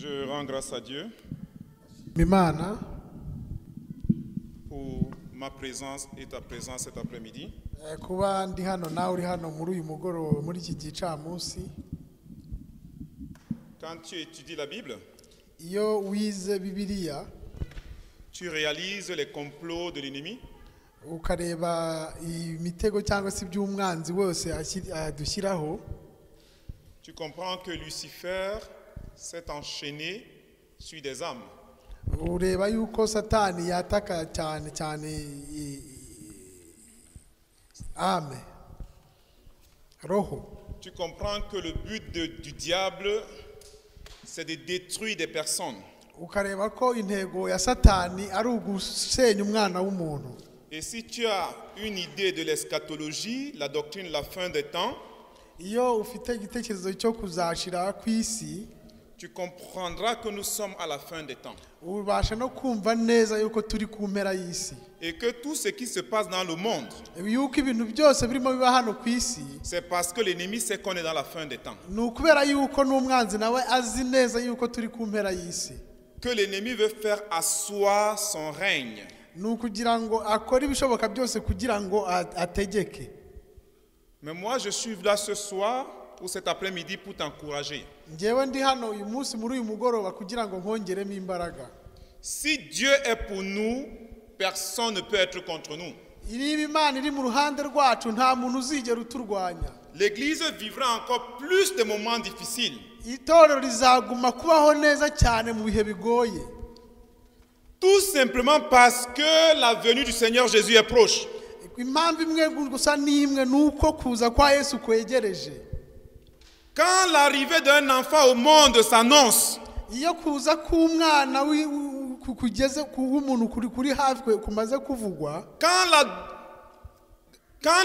Je rends grâce à Dieu Imana pour ma présence et ta présence cet après-midi. Kuba ndi hano nawe uri hano muri uyu mugoroba muri iki gicamunsi. Quand tu étudies la Bible, iyo wize Bibiliya, tu réalises les complots de l'ennemi. Ukareba imitego cyangwa se iby'umwanzi wose adushyiraho. Tu comprends que Lucifer s'est enchaîné sur des âmes. Ureba yuko Satani yataka cyane cyane âme roho. Tu comprends que le but du diable, c'est de détruire des personnes. Ukareba ko intego ya Satani ari ugusenya umwana w'umuntu. Et si tu as une idée de l'eschatologie, la doctrine de la fin des temps, iyo ufite igitekerezo cyo kuzashira ku isi, tu comprendras que nous sommes à la fin des temps. Ubasha no kumva neza yuko turi ku mpera y'isi. Et que tout ce qui se passe dans le monde, yuko ibintu byose birimo biba hano ku isi, c'est parce que l'ennemi sait qu'on est dans la fin des temps. Ni ukubera yuko n'umwanzi nawe azi neza yuko turi ku mpera y'isi. Que l'ennemi veut faire asseoir son règne. Ni ukugira ngo akore ibishoboka byose kugira ngo ategeke. Mais moi, je suis là ce soir ou cet après-midi pour t'encourager. Njyewe ndi hano uyu munsi muri uyu mugoroba kugira ngo nkongeremo imbaraga. Si Dieu est pour nous, personne ne peut être contre nous. Niba Imana iri mu ruhande rwacu nta muntu uzigera uturwanya. L'Église vivra encore plus de moments difficiles. Itorero rizaguma kubaho neza cyane mu bihe bigoye. Tout simplement parce que la venue du Seigneur Jésus est proche. Impamvu imwe gusa n'imwe ni uko kuza kwa Yesu kwegereje. Quand l'arrivée d'un enfant au monde s'annonce, iyo kuza k'umwana kugeze ku w'umuntu kuri hafi kumaze kuvugwa, quand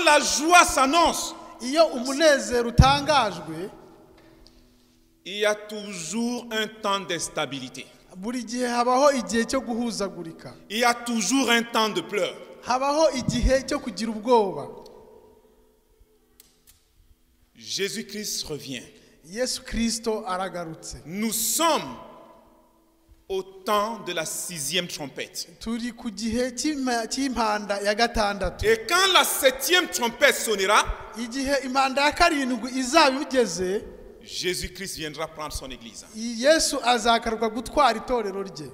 la joie s'annonce, iyo umunezero utangajwe, il y a toujours un temps d'instabilité. Buri gihe habaho igihe cyo guhuzagurika. Il y a toujours un temps de pleurs. Habaho igihe cyo kugira ubwoba. Jésus-Christ revient. Yesu Kristo aragarutse. Nous sommes au temps de la 6e trompette. Turi ku gihe cy'impanda ya gatandatu. Et quand la 7e trompette sonnera, igihe impanda ya karindwi izaba igeze, Jésus-Christ viendra prendre son église. Yesu azagaruka gutwara itorero rye.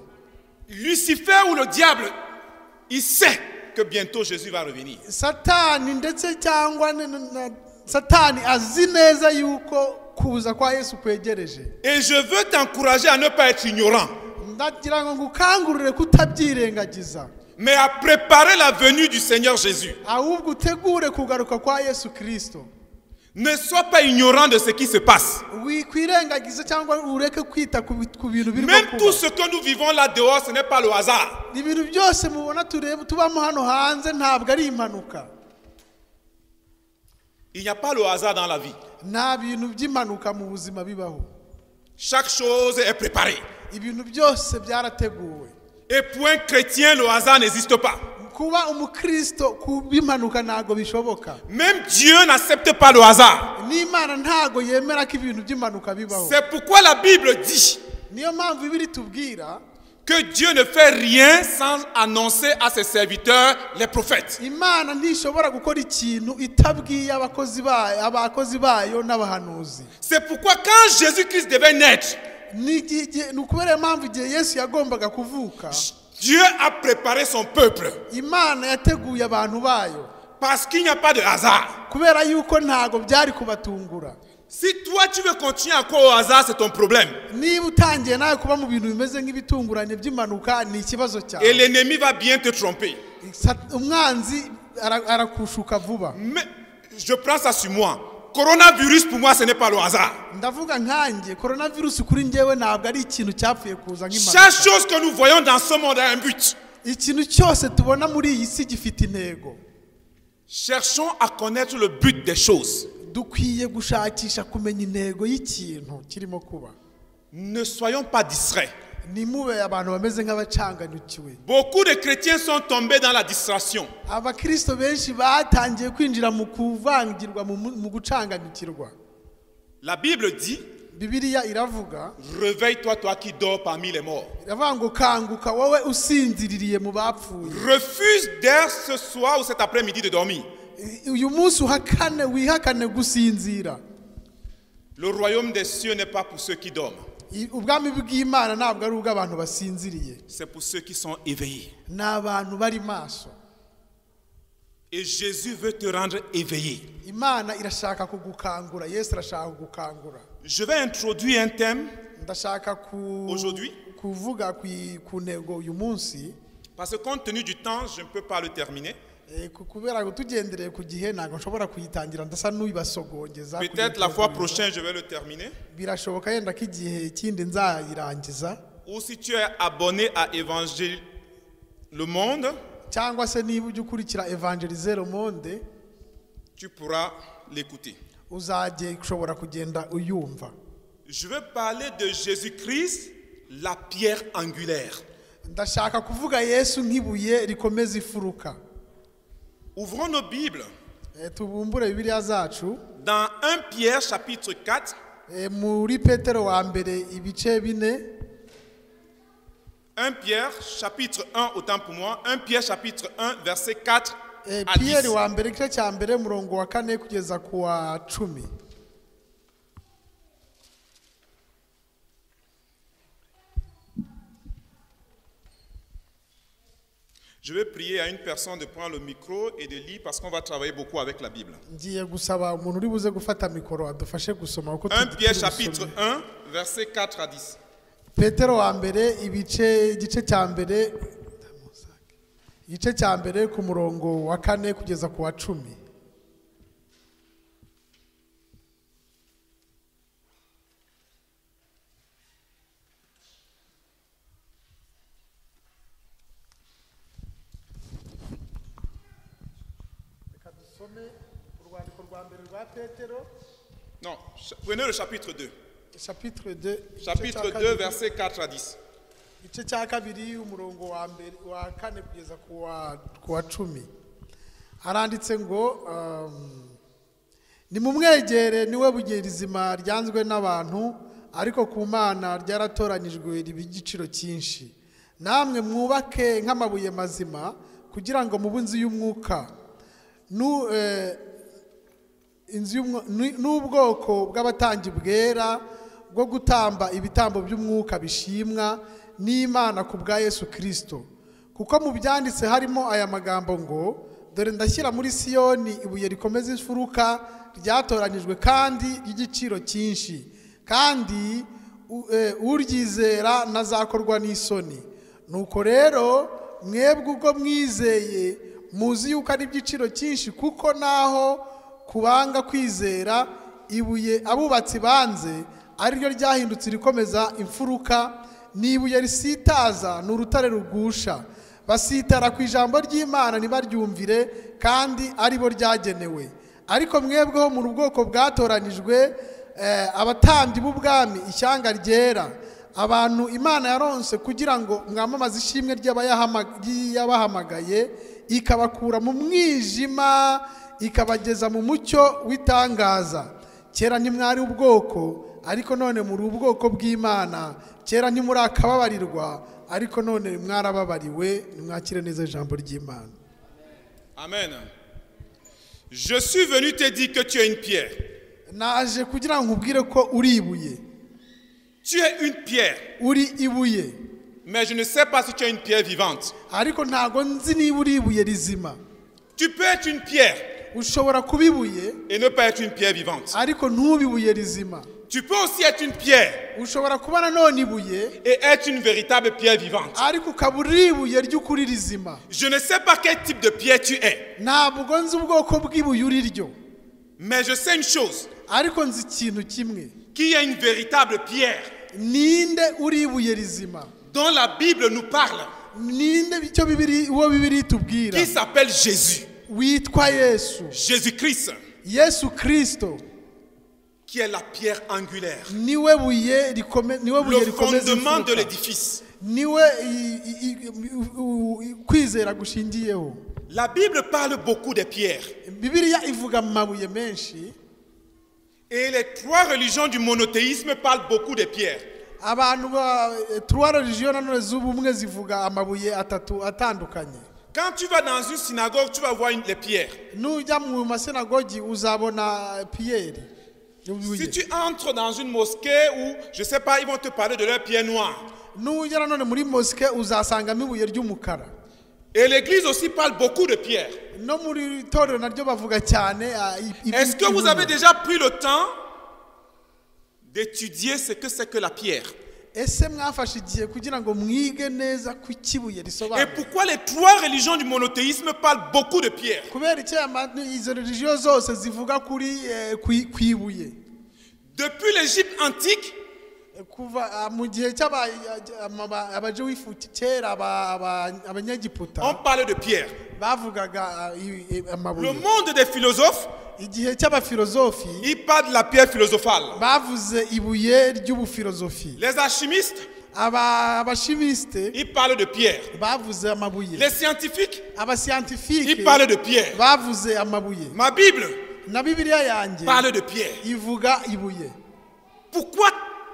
Lucifer ou le diable, il sait que bientôt Jésus va revenir. Satani ndetse cyangwa Satani azi neza yuko kuza kwa Yesu kwegereje. Et je veux t'encourager à ne pas être ignorant, ndagira ngo ngukangurire kutabyirengagiza, mais à préparer la venue du Seigneur Jésus. Ahubwo utegure kugaruka kwa Yesu Kristo. Ne sois pas ignorant de ce qui se passe. Wikwirengagiza cyangwa ureke kwita ku bintu birimo Même kuba. tout ce que nous vivons là dehors, ce n'est pas le hasard. Ibintu byose mubona tureba tubamo hano hanze ntabwo ari impanuka. Il n'y a pas le hasard dans la vie. Nta bintu by'impanuka mu buzima bibaho. Chaque chose est préparée. Ibintu byose byarateguwe. Et pour un chrétien, le hasard n'existe pas. Kuba umukristo kubimpanuka ntago bishoboka. Même Dieu n'accepte pas le hasard. N'Imana ntago yemera ko ibintu by'impanuka bibaho. C'est pourquoi la Bible dit niyo mpamvu Bibiliya itubwira que Dieu ne fait rien sans annoncer à ses serviteurs, les prophètes. Imana ntishobora gukora ikintu itabwiye abakozi bayo n'abahanuzi. C'est pourquoi quand Jésus-Christ devait naître, ni ukubera impamvu igihe Yesu yagombaga kuvuka, Dieu a préparé son peuple. Imana yateguye abantu bayo. Parce qu'il n'y a pas de hasard. Kubera yuko ntago byari kubatungura. Si toi tu veux continuer à croire au hasard, c'est ton problème. Niba utangiye nawe kuba mu bintu bimeze nk'ibitunguranye by'impanuka ni ikibazo cyawe. Et l'ennemi va bien te tromper. Umwanzi arakushuka vuba. Mais je prends ça sur moi. Coronavirus pour moi ce n'est pas le hasard. Ndavuga nkanjye coronavirus kuri njyewe ntabwo ari ikintu cyapfuye kuza nk'impanuka. Chaque chose que nous voyons dans ce monde a un but. Ikintu cyose tubona muri iyi si gifite intego. Cherchons à connaître le but des choses. Dukwiye gushakisha kumenya intego y'ikintu kirimo kuba. Ne soyons pas distraits. Nimube abantu bameze nk'abacanganyukiwe. Beaucoup de chrétiens sont tombés dans la distraction. Abakristo benshi batangiye kwinjira mu kuvangirwa mu gucanganyukirwa. La Bible dit Bibiliya iravuga, réveille-toi toi qui dors parmi les morts. Iravuga ngo kanguka wowe usinziririye mu bapfuye. Refuse dès ce soir ou cet après-midi de dormir. Uyu munsi uhakane wihakane gusinzira. Le royaume des cieux n'est pas pour ceux qui dorment. Ubwami bw'Imana ntabwo ari ubw'abantu basinziriye. C'est pour ceux qui sont éveillés. Ni abantu bari maso. Et Jésus veut te rendre éveillé. Imana irashaka kugukangura, Yesu arashaka kugukangura. Je vais introduire un thème Ndashaka aujourd'hui. Kuvuga ku ntego uyu munsi. Parce que compte tenu du temps, je ne peux pas le terminer. Kubera ngo tugendereye ku gihe ntabwo nshobora kuyitangira ndasa n'uyibasogongeza. Peut-être la fois prochaine, je vais le terminer. Birashoboka yenda ko igihe kindi nzayirangiza. Ou si tu es abonné à Évangile le Monde, cyangwa se niba ujya ukurikira Évangéliser le Monde, tu pourras l'écouter. Uzajye ushobora kugenda uyumva. Je veux parler de Jésus-Christ, la pierre angulaire. Ndashaka kuvuga Yesu nk'ibuye rikomeza ifuruka. Ouvrons nos Bibles. Tubumbure Bibiliya zacu. Dans 1 Pierre chapitre 4. Muri Petero wa mbere ibice bine. 1 Pierre chapitre 1, autant pour moi. 1 Pierre chapitre 1 verset 4 à 10. Pierre wa mbere igice cya mbere murongo wa kane kugeza ku wa 10. Je vais prier à une personne de prendre le micro et de lire parce qu'on va travailler beaucoup avec la Bible. 1 Pierre chapitre 1, verset 4 à 10. Petero wa mbere igice cya mbere igice cya mbere ku murongo wa kane kugeza ku wa 10. Non, prenez le chapitre 2. Chapitre 2. Chapitre 2, verset 4 à 10. Igice cya kabiri umurongo wa mbere wa kane kugeza ku wa 10. Haranditse ngo nimumwegere niwe buye rizima ryanzwe n'abantu ariko ku Mana ryaratoranyijwe riba igiciro cyinshi. Namwe mwubake nk'amabuye mazima kugira ngo mube inzu y'umwuka. N'ubwoko bw'abatambyi bwera bwo gutamba ibitambo by'umwuka bishimwa n'Imana ku bwa Yesu Kristo. Kuko mu byanditse harimo aya magambo ngo dore ndashyira muri Siyoni ibuye rikomeza imfuruka ryatoranyijwe kandi ry'igiciro cyinshi, kandi uryizera ntazakorwa n'isoni. Nuko rero mwebwe ubwo mwizeye muzi yuko ari iby'igiciro cyinshi, kuko naho kubanga kwizera ibuye abubatsi banze ariryo ryahindutse rikomeza imfuruka, ni ibuye risitaza, ni urutare rugusha. Basitara ku ijambo ry'Imana ntibaryumvire, kandi aribo ryagenewe. Ariko mwebweho mu bwoko bwatoranyijwe, abatambyi b'ubwami, ishyanga ryera, abantu Imana yaronse kugira ngo mwamamaze ishimwe ry'abahamagaye, ikabakura mu mwijima ikabageza mu mucyo w'itangaza. Kera ntimwari ubwoko, ariko none muri ubwoko bw'Imana. Kera ntimurakababarirwa, ariko none mwarababariwe. Nimwakire neza ijambo ry'Imana. Amen. Je suis venu te dire que tu es une pierre. Naje kugira ngo nkubwire ko uri ibuye. Tu es une pierre. Uri ibuye. Mais je ne sais pas si tu es une pierre vivante. Ariko ntago nzi niba uri ibuye rizima. Tu peux être une pierre. Ushobora kuba ibuye et ne pas être une pierre vivante. Ariko ntube ibuye rizima. Tu peux aussi être une pierre ushobora kuba nanone ibuye et être une véritable pierre vivante. Ariko ukaba uri ibuye ry'ukuri rizima. Je ne sais pas quel type de pierre tu es. Ntabwo nzi ubwoko bw'ibuye uri ryo. Mais je sais une chose. Ariko nzi ikintu kimwe. Qu'il y a une véritable pierre. Ninde uri ibuye rizima? Dont la Bible nous parle. Ninde icyo Bibiliya uwo Bibiliya itubwira? Qui s'appelle Jésus. Witwa Yesu. Jésus-Christ. Yesu Kristo. Qui est la pierre angulaire. Niwe buye rikome, niwe buye Le rikomeza fondement de imfuruka. l'édifice. Niwe kwizera gushingiyeho. La Bible parle beaucoup des pierres. Bibiliya ivuga amabuye menshi. Et les trois religions du monothéisme parlent beaucoup des pierres. Abantu ba trois religions nanone z'ubumwe zivuga amabuye atatu atandukanye. Quand tu vas dans une synagogue, tu vas voir les pierres. Nujya mu masinagogi uzabona pierre. Si tu entres dans une mosquée ou, je ne sais pas, ils vont te parler de leur pierre noire. Nujya nanone muri mosquée uzasangamo ibuye ry'umukara. Et l'église aussi parle beaucoup de pierres. No muri itorero naryo bavuga cyane. Est-ce que vous avez déjà pris le temps d'étudier ce que c'est que la pierre? Ese mwafashe igihe kugira ngo mwige neza ku kibuye risobanura? Et pourquoi les trois religions du monothéisme parlent beaucoup de pierres? Kubera iki izo religions zose zivuga kuri ku ibuye? Depuis l'Égypte antique, kuva mu gihe cy'abajewifu kera abanyegiputa, on parle de pierre. Bavugaga amabuye. Le monde des philosophes, igihe cy'abafilozofi, ils parlent de la pierre philosophale. Bavuze ibuye ry'ubufilozofi. Les alchimistes, abashimistes, ils parlent de pierre. Bavuze amabuye. Les scientifiques, abascientifiques, ils parlent de pierre. Bavuze amabuye. Ma Bible na Bibiliya yanjye parle de pierre. Ivuga ibuye. Pourquoi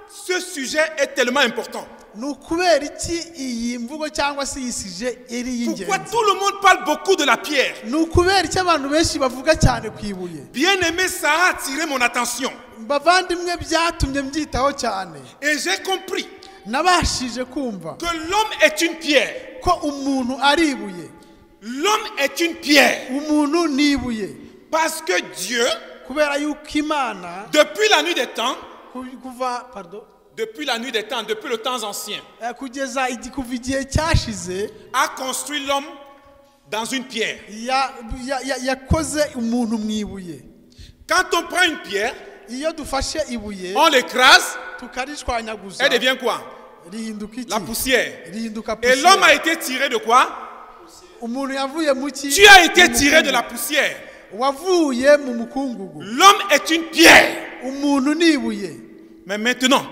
ce sujet est tellement important? Ni ukubera iki iyi mvugo cyangwa se iyi sujet iri y'ingenzi? Pourquoi tout le monde parle beaucoup de la pierre? Ni ukubera iki abantu benshi bavuga cyane ku ibuye? Bien-aimé, ça a attiré mon attention. Bavandimwe, byatumye mbyitaho cyane. Et j'ai compris nabashije kumva que l'homme est une pierre. Ko umuntu ari ibuye. L'homme est une pierre. Umuntu ni ibuye. Parce que Dieu, kubera yuko Imana, depuis la nuit des temps, kuva, pardon, depuis la nuit des temps, depuis le temps ancien, kugeza kuva igihe cyashize, a construit l'homme dans une pierre. Yakoze umuntu mu ibuye. Quand on prend une pierre, iyo dufashe ibuye, on l'écrase, tukarishwanyaguza, elle devient quoi? Rihinduka iki? La poussière. Rihinduka Et l'homme a poussière. été tiré de quoi? Umuntu yavuye mu ki? Tu as été tiré de la poussière. Wavuye mu mukungugu. L'homme est une pierre. Umuntu ni ibuye. Mais maintenant,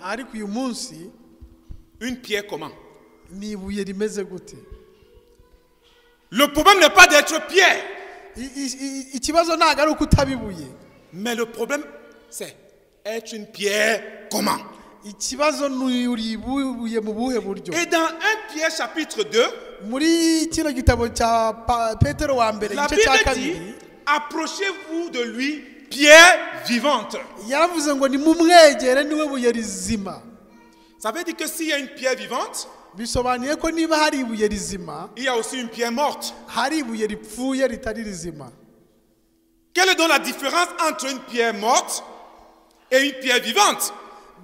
ariko uyu munsi, une pierre comment? Ni ibuye rimeze gute? Le problème n'est pas d'être pierre. Ikibazo ntabwo ari uko utaba ibuye. Mais le problème, c'est être une pierre comment? Ikibazo ni uri ibuye mu buhe buryo? Et dans 1 Pierre chapitre 2, muri kino gitabo cya Petero wa mbere, la igice cya Bible kabiri, dit, approchez-vous de lui, pierre vivante. Yaravuze ngo nimumwegere niwe buye rizima. Ça veut dire que s'il y a une pierre vivante, bisobanuye ko niba hari ibuye rizima, il y a aussi une pierre morte. Hari ibuye ripfuye ritari rizima. Quelle est donc la différence entre une pierre morte et une pierre vivante?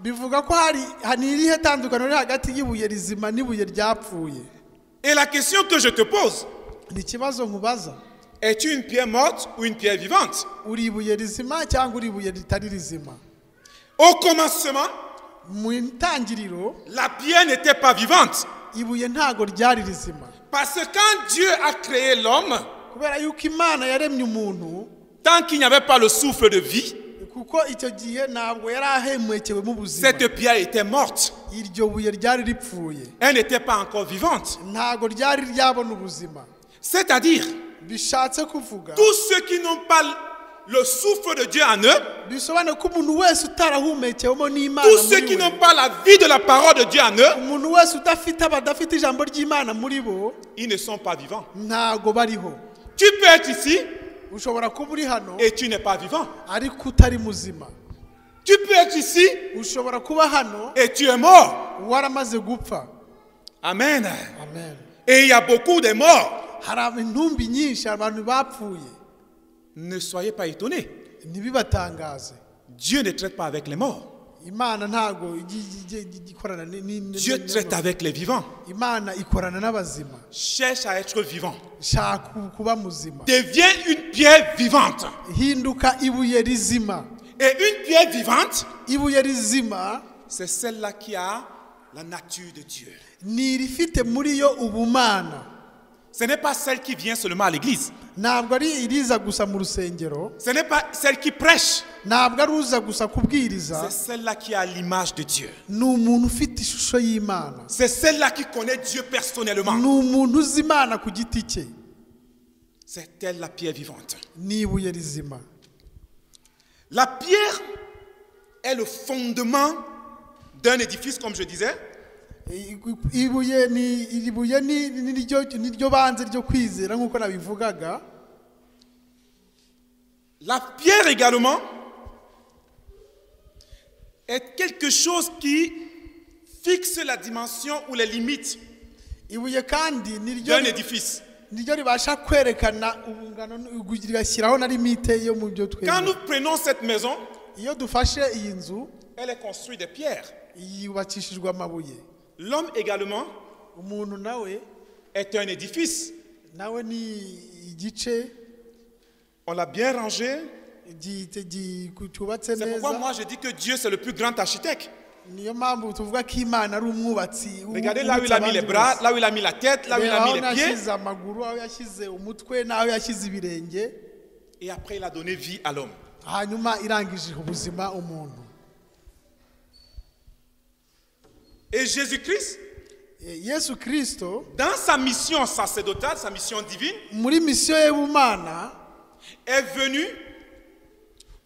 Bivuga ko hari ni irihe tandukaniro riri hagati y'ibuye rizima n'ibuye ryapfuye? Et la question que je te pose, ni ikibazo nkubaza, es-tu une pierre morte ou une pierre vivante? Uri ibuye rizima cyangwa uri ibuye ritari rizima? Au commencement, mu ntangiriro, la pierre n'était pas vivante. Ibuye ntago ryari rizima. Parce que quand Dieu a créé l'homme, kubera yuko Imana yaremye umuntu, tant qu'il n'y avait pas le souffle de vie, kuko icyo gihe ntabwo yari ahemekewemo ubuzima, cette pierre était morte. Iryo buye ryari ripfuye. Elle n'était pas encore vivante. Ntago ryari ryabona ubuzima. C'est-à-dire, bishatse kuvuga, tous ceux qui n'ont pas le souffle de Dieu en eux, bisobanuye ko umuntu wese utarahumekewemo n'Imana tous ceux muri qui we, n'ont pas la vie de la parole de Dieu en eux, umuntu wese udafite abadafite ijambo ry'Imana muri bo, ils ne sont pas vivants. Ntago bariho. Tu peux être ici ushobora kuba uri hano et tu n'es pas vivant. Ariko utari muzima. Tu peux être ici ushobora kuba hano et tu es mort. Waramaze gupfa. Amen. Amen. Et il y a beaucoup de morts. Hari intumbi nyinshi abantu bapfuye. Ne soyez pas étonnés. Ntibibatangaze. Dieu ne traite pas avec les morts. Imana ntago ikorana Dieu traite avec les vivants. Imana ikorana n'abazima. Cherche à être vivant. Shaka kuba muzima. Deviens une pierre vivante. Hinduka ibuye rizima. Et une pierre vivante, ibuye rizima, c'est celle-là qui a la nature de Dieu. Ni irifite muri yo ubumana. Ce n'est pas celle qui vient seulement à l'église. Ntabwo ari iriza gusa mu rusengero. Ce n'est pas celle qui prêche. Ntabwo ari uza gusa kubwiriza. C'est celle-là qui a l'image de Dieu. Ni umuntu ufite ishusho y'Imana. C'est celle-là qui connaît Dieu personnellement. Ni umuntu uzi Imana ku giti cye. C'est elle la pierre vivante. Ni ibuye rizima. La pierre est le fondement d'un édifice, comme je disais. Ibuye ni iri buye ni niryo banze ryo kwizera nkuko nabivugaga. La pierre également est quelque chose qui fixe la dimension ou les limites Ibuye kandi niryo d'un édifice. Niryo ribasha kwerekana ubungano rigashyiraho na limite yo mu byo Quand twemera. nous prenons cette maison, Iyo dufashe iyi nzu, elle est construite de pierres. Yubakishijwe amabuye. L'homme également Umuntu nawe est un édifice. Nawe ni igice On l'a bien rangé. Cyubatse C'est pourquoi neza. moi je dis que Dieu, c'est le plus grand architecte. Niyo mpamvu tuvuga ko Imana ari umwubatsi. Regardez là où il a mis les bras, là où il a mis la tête, là où il a mis les pieds. Yashyize amaguru, aho yashyize umutwe, n'aho yashyize ibirenge. Et après il a donné vie à l'homme. Hanyuma irangije ubuzima umuntu. Et Jésus-Christ, Yesu Kristo, dans sa mission sacerdotale, sa mission divine, muri mission y'ubumana, est venu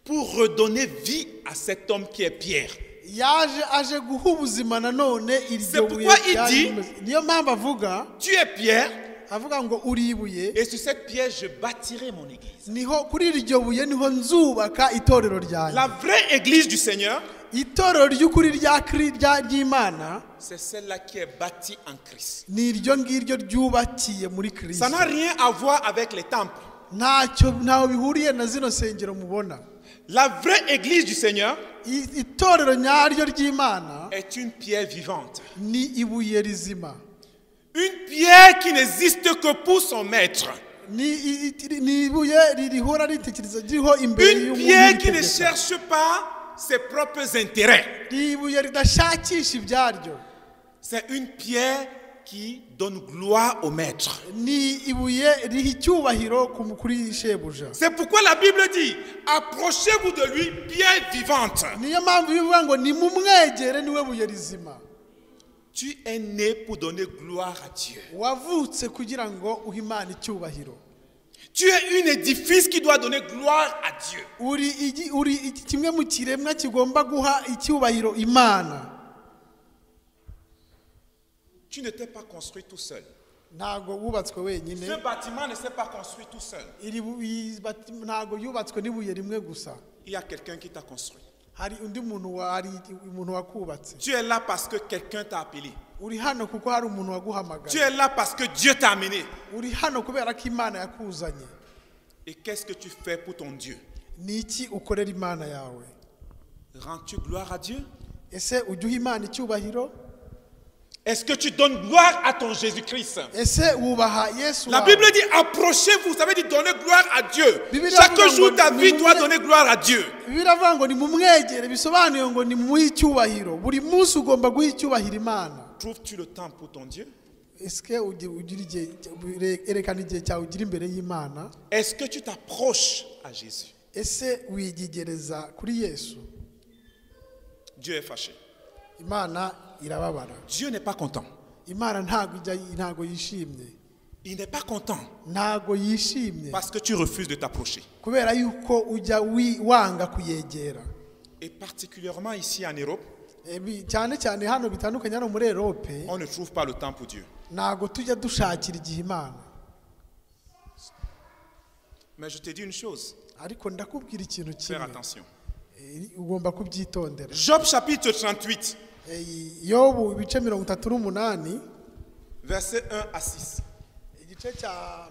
pour redonner vie à cet homme qui est Pierre. Yaje aje guha ubuzima nanone iryo C'est buye pourquoi il ryari dit, rimeze. Niyo mpamvu avuga, tu es Pierre, avuga ngo uri ibuye, et sur cette pierre je bâtirai mon église. Niho kuri iryo buye niho nzubaka itorero ryanjye. La vraie église du Seigneur, Itorero ry'ukuri rya ry'Imana, c'est celle-là qui est bâtie en Christ. Ni iryo ngiryo ryubakiye muri Kristo. Ça n'a rien à voir avec les temples. Ntacyo ntaho bihuriye na zino sengero mubona. La vraie église du Seigneur Itorero nyaryo ry'Imana est une pierre vivante. Ni ibuye rizima. Une pierre qui n'existe que pour son maître. Ni ibuye rihora ritekereza ririho imbere Une y'umuntu pierre qui ne uritegeka. cherche pas ses propres intérêts. Ibuye ridashakisha ibyaryo. C'est une pierre qui donne gloire au maître. Ni ibuye riha icyubahiro kuri shebuja. C'est pourquoi la Bible dit, approchez-vous de lui, pierre vivante. Niyo mpamvu bivuga ngo nimumwegere niwe buye rizima. Tu es né pour donner gloire à Dieu. Wavutse kugira ngo uhe Imana icyubahiro. Tu es un édifice qui doit donner gloire à Dieu. Uri kimwe mu kiremwa kigomba guha icyubahiro Imana. Tu ne t'es pas construit tout seul. Ntago wubatswe wenyine. Ce bâtiment ne s'est pas construit tout seul. Ntago yubatswe n'ibuye rimwe gusa. Il y a quelqu'un qui t'a construit. Hari undi muntu hari umuntu wakubatse. Tu es là parce que quelqu'un t'a appelé. Uri hano kuko hari umuntu waguhamagaye. Tu es là parce que Dieu t'a amené. Uri hano kubera ko Imana yakuzanye. Et qu'est-ce que tu fais pour ton Dieu? Ni iki ukorera Imana yawe? Rends-tu gloire à Dieu? Ese ujya uha Imana icyubahiro? Est-ce que tu donnes gloire à ton Jésus-Christ? Ese wubaha Yesu La wawe? Bible dit approchez-vous, ça veut dire donner gloire à Dieu. Bible Chaque iravuga jour ngo ta vie ni doit mumwe- donner gloire à Dieu. Bible iravuga ngo nimumwegere, bisobanuye ngo nimumuhe icyubahiro. Buri munsi ugomba guha icyubahiro Imana. Trouves-tu le temps pour ton Dieu? Est-ce que ugira igihe, erekana igihe cyawe ugira imbere y'Imana? Est-ce que tu t'approches à Jésus? Ese wigegereza kuri Yesu? Dieu est fâché. Imana irababara. Dieu n'est pas content. Imana ntago ijya, ntago yishimye. Il n'est pas content Ntago yishimye. parce que tu refuses de t'approcher. Kubera yuko ujya wanga kuyegera. Et particulièrement ici en Europe, Cyane cyane hano bitandukanye hano muri Europe, on ne trouve pas le temps pour Dieu. Ntago tujya dushakira igihe Imana. Mais je te dis une chose. Ariko ndakubwira ikintu Faire kimwe. attention. Ugomba kubyitondera. Job chapitre 38. Yobu ibice 38, Verset 1 à 6. Igice cya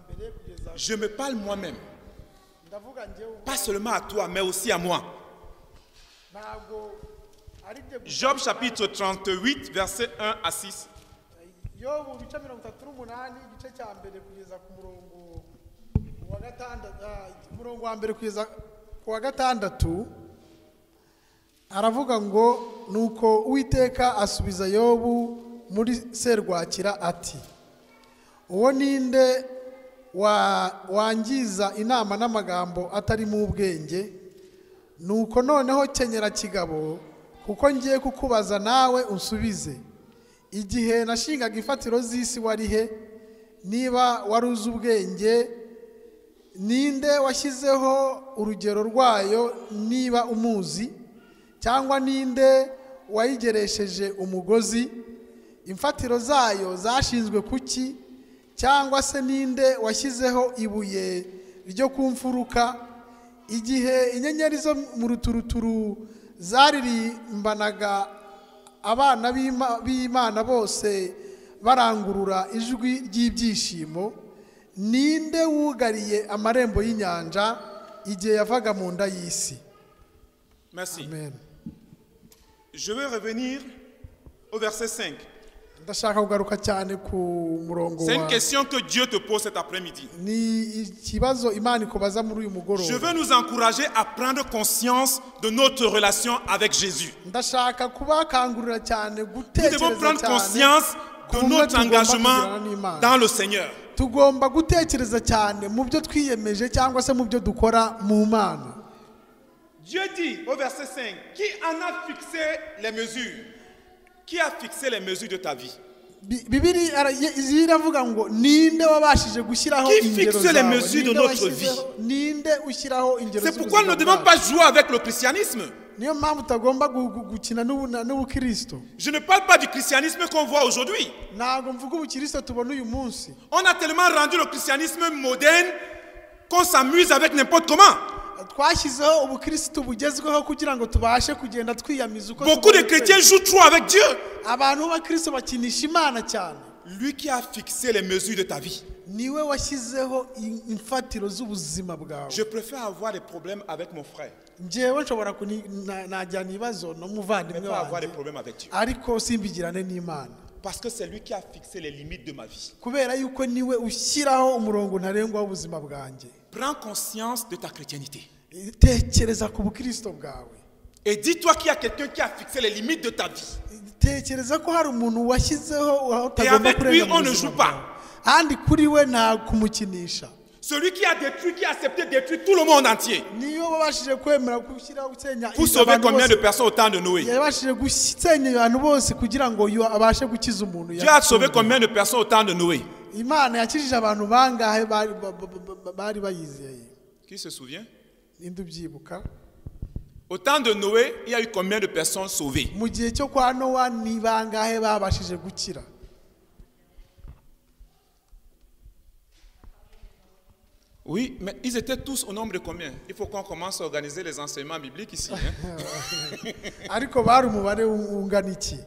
mbere kugeza. Je me parle moi-même. Ndavuga njyewe. Pas seulement à toi, mais aussi à moi. Ntabwo ari byo gusa. Job chapitre 38, verset 1 à 6. Yobu ibice 38, igice cya mbere kugeza ku murongo wa gatandatu, umurongo wa mbere kugeza ku wa gatandatu, aravuga ngo nuko Uwiteka asubiza Yobu muri serwakira ati uwo ninde wangiza inama n'amagambo atari mu ubwenge? Nuko noneho kenyera kigabo, kuko ngiye kukubaza nawe unsubize. Igihe nashingaga ifatiro z'isi wari he? Niba wari uzi ubwenge, ninde washyizeho urugero rwayo niba umuzi? Cyangwa ninde wayigeresheje umugozi? Imfatiro zayo zashinzwe kuki? Cyangwa se ninde washyizeho ibuye ryo ku mfuruka? Igihe inyenyeri zo mu ruturuturu zaririmbanaga, abana b'Imana bose barangurura ijwi ry'ibyishimo, ninde wugariye amarembo y'inyanja igihe yavaga mu nda y'isi? Merci. Amen. Je vais revenir au verset 5. Ndashaka kugaruka cyane ku murongo C'est une wa question que Dieu te pose cet après-midi. Ni ikibazo Imana ikubaza muri uyu Je mugoroba. veux nous encourager à prendre conscience de notre relation avec Jésus. Ndashaka kubakangurira cyane Nous devons gutekereza prendre cyane conscience ku de bumwe notre tugomba engagement kugirana n'Imana. Dans le Seigneur. Tugomba gutekereza cyane mu byo twiyemeje cyangwa se mu byo dukora mu Mana. Dieu dit au verset 5, qui en a fixé les mesures? Qui a fixé les mesures de ta vie? Bibiri iravuga ngo ninde wabashije gushyiraho Qui ingero fixe les zawe? mesures de Ninde notre ninde ushyiraho ingero C'est pourquoi nous ne z'ubuzima devons bwacu? Pas jouer avec le christianisme. Niyo mpamvu utagomba gukina n'ubukristo. Je ne parle pas du christianisme qu'on voit aujourd'hui. Ntabwo mvuga ubukristo tubona uyu munsi. On a tellement rendu le christianisme moderne qu'on s'amuse avec n'importe comment. Twashyizeho ubukristo bugezweho kugira ngo tubashe kugenda twiyamiza uko Beaucoup de tubonye chrétiens twese. Jouent trop avec Dieu. Abantu b'abakristo bakinisha Imana cyane. Lui qui a fixé les mesures de ta vie. Niwe washyizeho imfatiro z'ubuzima bwawe. Je préfère avoir des problèmes avec mon frère, Njyewe nshobora najyana ibibazo mais n'umuvandimwe pas avoir des wanjye problèmes avec Dieu. ariko simbigirane n'Imana. Parce que c'est lui qui a fixé les limites de ma vie. Kubera yuko niwe ushyiraho umurongo ntarengwa w'ubuzima bwanjye. Prends conscience de ta chrétienté. Tekereza ku bukristo bwawe. Et dis-toi qu'il y a quelqu'un qui a fixé les limites de ta vie. Tekereza ko hari umuntu washyizeho aho utagomba Avec lui, kurenga mu on ne buzima joue pas. bwawe. Kandi kuri we nta kumukinisha. Celui qui a détruit, qui a accepté de détruire tout le monde entier. Niyo wabashije kwemera gushyiraho gusenya Pour sauver abantu combien de bose. Personnes au temps de Noé? Yabashije gusenya abantu bose kugira ngo abashe gukiza umuntu. Dieu a sauvé combien de personnes au temps de Noé? Imana yakijije abantu bangahe bari bayizeye? Qui se souvient? Ninde ubyibuka? Au temps de Noé, il y a eu combien de personnes sauvées? Mu gihe cyo kwa Nowa ni bangahe babashije gukira? Oui, mais ils étaient tous au nombre de combien? Il faut qu'on commence à organiser les enseignements bibliques ici, hein. Ariko bari umubare ungana iki?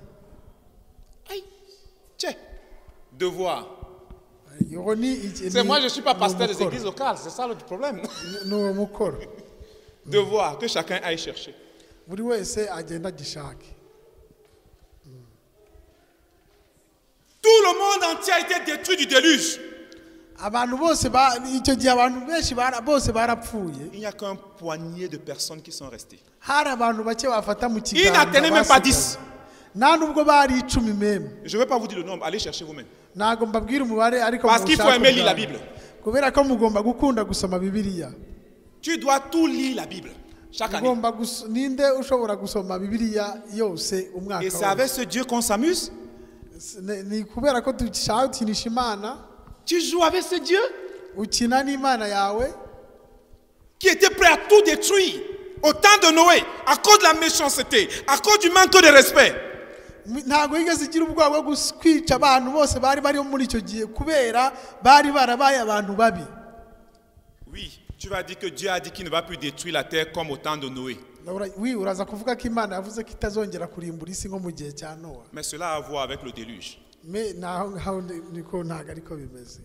Aïe, tiens, devoir. Uwo ni C'est moi, je ne suis pas ni pasteur des umukoro. Églises locales, c'est ça le problème. Ni uwo mukoro. Devoir que chacun aille chercher. Buri wese agenda agishake. Tout le monde entier a été détruit du déluge. Abantu bose icyo gihe abantu benshi bose barapfuye. Il n'y a qu'un poignet de personnes qui sont restées. Hari abantu bake bafata mu Il kiganza n'atteignait même pas basigaye. 10. Nta nubwo bari 10 meme. Je ne vais pas vous dire le nombre, allez chercher vous-même. Ntabwo mbabwira umubare ariko Parce qu'il faut muwushake aimer lire la ubwanyu. Bible. Kubera ko mugomba gukunda gusoma Bibiliya. Tu dois tout lire la Bible, chaque année. Ugomba ninde ushobora gusoma Bibiliya yose umwaka Et c'est avec wose? Ce Dieu qu'on s'amuse. Ni kubera ko dushaka gukinisha Imana. Tu joues avec ce Dieu Ukina n'Imana yawe qui était prêt à tout détruire au temps de Noé, à cause de la méchanceté, à cause du manque de respect. Ntabwo yigeze igira ubwoba bwo kwica abantu bose bari bariho muri icyo gihe kubera bari barabaye abantu babi. Oui, tu vas dire que Dieu a dit qu'il ne va plus détruire la terre comme au temps de Noé. Wi uraza kuvuga ko Imana yavuze ko itazongera kurimbura isi nko mu gihe cya Nowa. Mais cela a à voir avec le déluge. Me naho ngaho niko ntabwo ariko bimeze.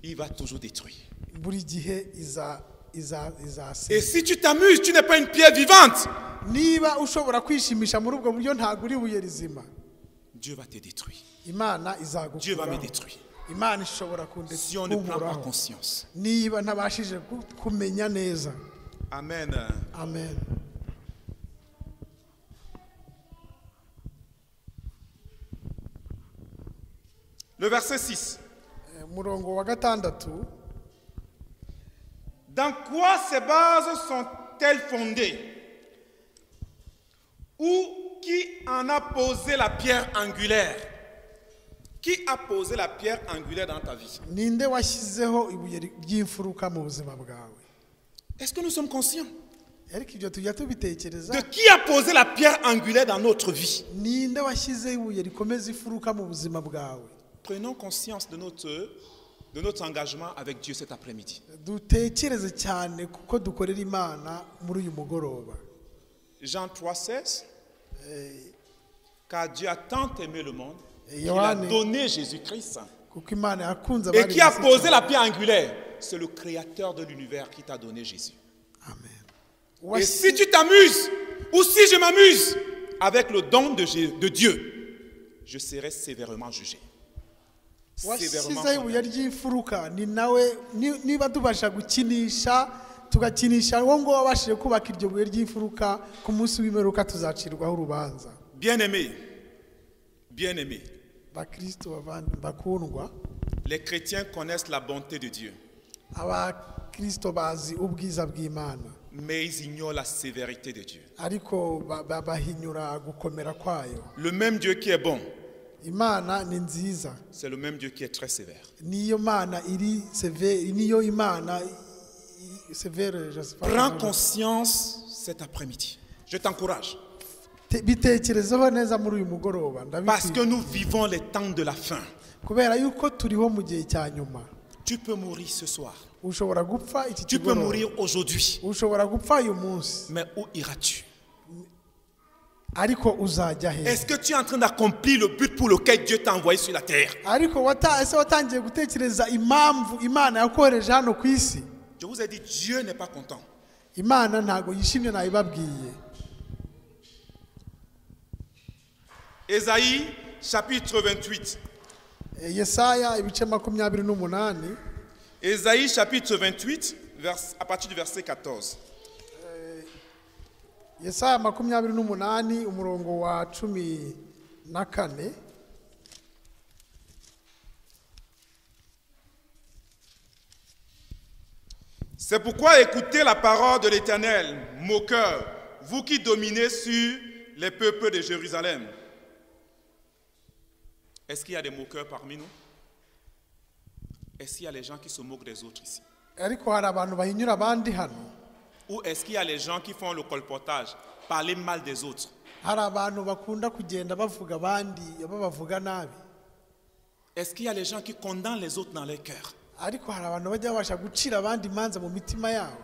Il va toujours détruire. Buri gihe iza iza izasenya. Et si tu t'amuses, tu n'es pas une pierre vivante. Niba ushobora kwishimisha muri ubwo buryo ntabwo uri ibuye rizima. Dieu va te détruire. Imana Dieu va me izagukuraho. Détruire. Imana ishobora Si on ne prend pas kunkuraho conscience. Niba ntabashije kumenya neza. Amen. Amen. Le verset 6. Umurongo wa 6. Dans quoi ces bases sont-elles fondées? Ou qui en a posé la pierre angulaire? Qui a posé la pierre angulaire dans ta vie? Ninde washyizeho ibuye ry'imfuruka mu buzima bwawe? Est-ce que nous sommes conscients? Ariko ibyo tujya tubitekereza. De qui a posé la pierre angulaire dans notre vie? Ninde washyize ibuye rikomeza imfuruka mu buzima bwawe? Prenons conscience de notre engagement avec Dieu cet après-midi. Dutekereze cyane kuko dukorera Imana muri uyu mugoroba. Jean 3, 16. Car Dieu a tant aimé le monde qu'il a Yohane. Donné Jésus-Christ. Kuko Imana yakunze Et abari qui a mu isi posé cyane. La pierre angulaire? C'est le créateur de l'univers qui t'a donné Jésus. Amen. Et si tu t'amuses, ou si je m'amuse avec le don de Dieu, je serai sévèrement jugé. Sévèrement Washyizeho ibuye condamné. Ry'imfuruka ni nawe ni- niba tubasha gukinisha tugakinisha uwo nguwo wabashije kubaka iryo buye ry'imfuruka ku munsi w'imperuka tuzacirwaho urubanza. Bien-aimés, bien-aimés, Bakristo bavandi- bakundwa, les chrétiens connaissent la bonté de Dieu, abakristo bazi ubwiza bw'Imana, mais ils ignorent la sévérité de Dieu. Ariko ba- ba- bahinyura gukomera kwayo. Le même Dieu qui est bon, Imana ni nziza, c'est le même Dieu qui est très sévère. Niyo Mana iri sévère, niyo Imana i- sévère, je sais pas Prends comment- conscience cet après-midi. Je t'encourage. Te- bitekerezeho neza muri uyu mugoroba. Parce que Ndabikwiye nous vivons les temps de la fin. Kubera yuko turiho mu gihe cya nyuma. Tu peux mourir ce soir. Ushobora gupfa iki Tu peux kigoroba. mourir aujourd'hui. Ushobora gupfa uyu munsi. Mais où iras-tu? Ariko uzajya he? Est-ce que tu es en train d'accomplir le but pour lequel Dieu t'a envoyé sur la terre? Ariko wata- ese watangiye gutekereza impamvu Imana yakohereje hano ku isi? Je vous ai dit, Dieu n'est pas content. Imana ntabwo yishimye nayibabwiye. Ésaïe chapitre 28. Eh, Yesaya ibice 28. Ésaïe chapitre 28, à partir du verset 14. Yesaya 28 umurongo wa 14. C'est pourquoi écoutez la parole de l'Éternel, moqueurs, vous qui dominez sur les peuples de Jérusalem. Est-ce qu'il y a des moqueurs parmi nous? Est-ce qu'il y a les gens qui se moquent des autres ici? Ariko hari abantu bahinyura abandi hano? Ou est-ce qu'il y a les gens qui font le colportage, parler mal des autres? Hari abantu bakunda kugenda bavuga abandi babavuga nabi? Est-ce qu'il y a les gens qui condamnent les autres dans leur cœur? Ariko hari abantu bajya babasha gucira abandi imanza mu mitima yabo?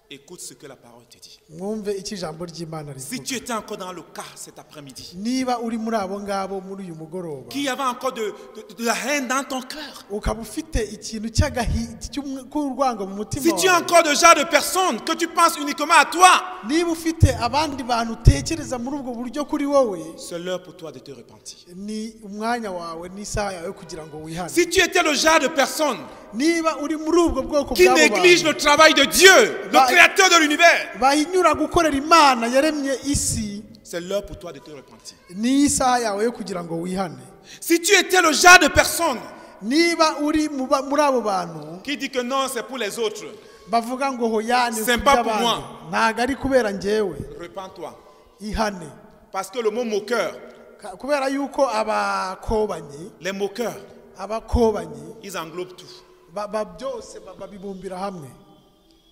Écoute ce que la parole te dit. Mwumve icyo ijambo ry'Imana Si rivuga. tu étais encore dans le cas cet après-midi, Niba uri muri abo ngabo muri uyu mugoroba, qu'il y avait encore de la haine dans ton cœur, ukaba ufite ikintu cy'agahi- cy'umwe- cy'urwango mu mutima si tu es wawe, encore de genre de personne que tu penses uniquement à toi, niba ufite abandi bantu utekereza muri ubwo buryo kuri wowe, c'est l'heure pour toi de te repentir. Ni umwanya wawe n'isaha yawe kugira ngo wihane. Si tu étais le genre de personne Niba uri muri ubwo bwoko qui bw'abo néglige bantu le travail de Dieu, le Bah- créateur de l'univers, bahinyura gukorera Imana yaremye isi, c'est l'heure pour toi de te repentir. Ni isaha yawe yo kugira ngo wihane. Si tu étais le genre de personne Niba uri mu ba- muri abo bantu qui dit que non, c'est pour les autres, bavuga ngo hoya ni C'est pas pour kubw'abandi moi. ntabwo ari kubera njyewe, repens-toi. ihane. Parce que le mot moqueur, Ka- kubera yuko abakobanyi, les moqueurs, abakobanyi ils englobent tout. Ba- ba- byose ba- babibumbira hamwe.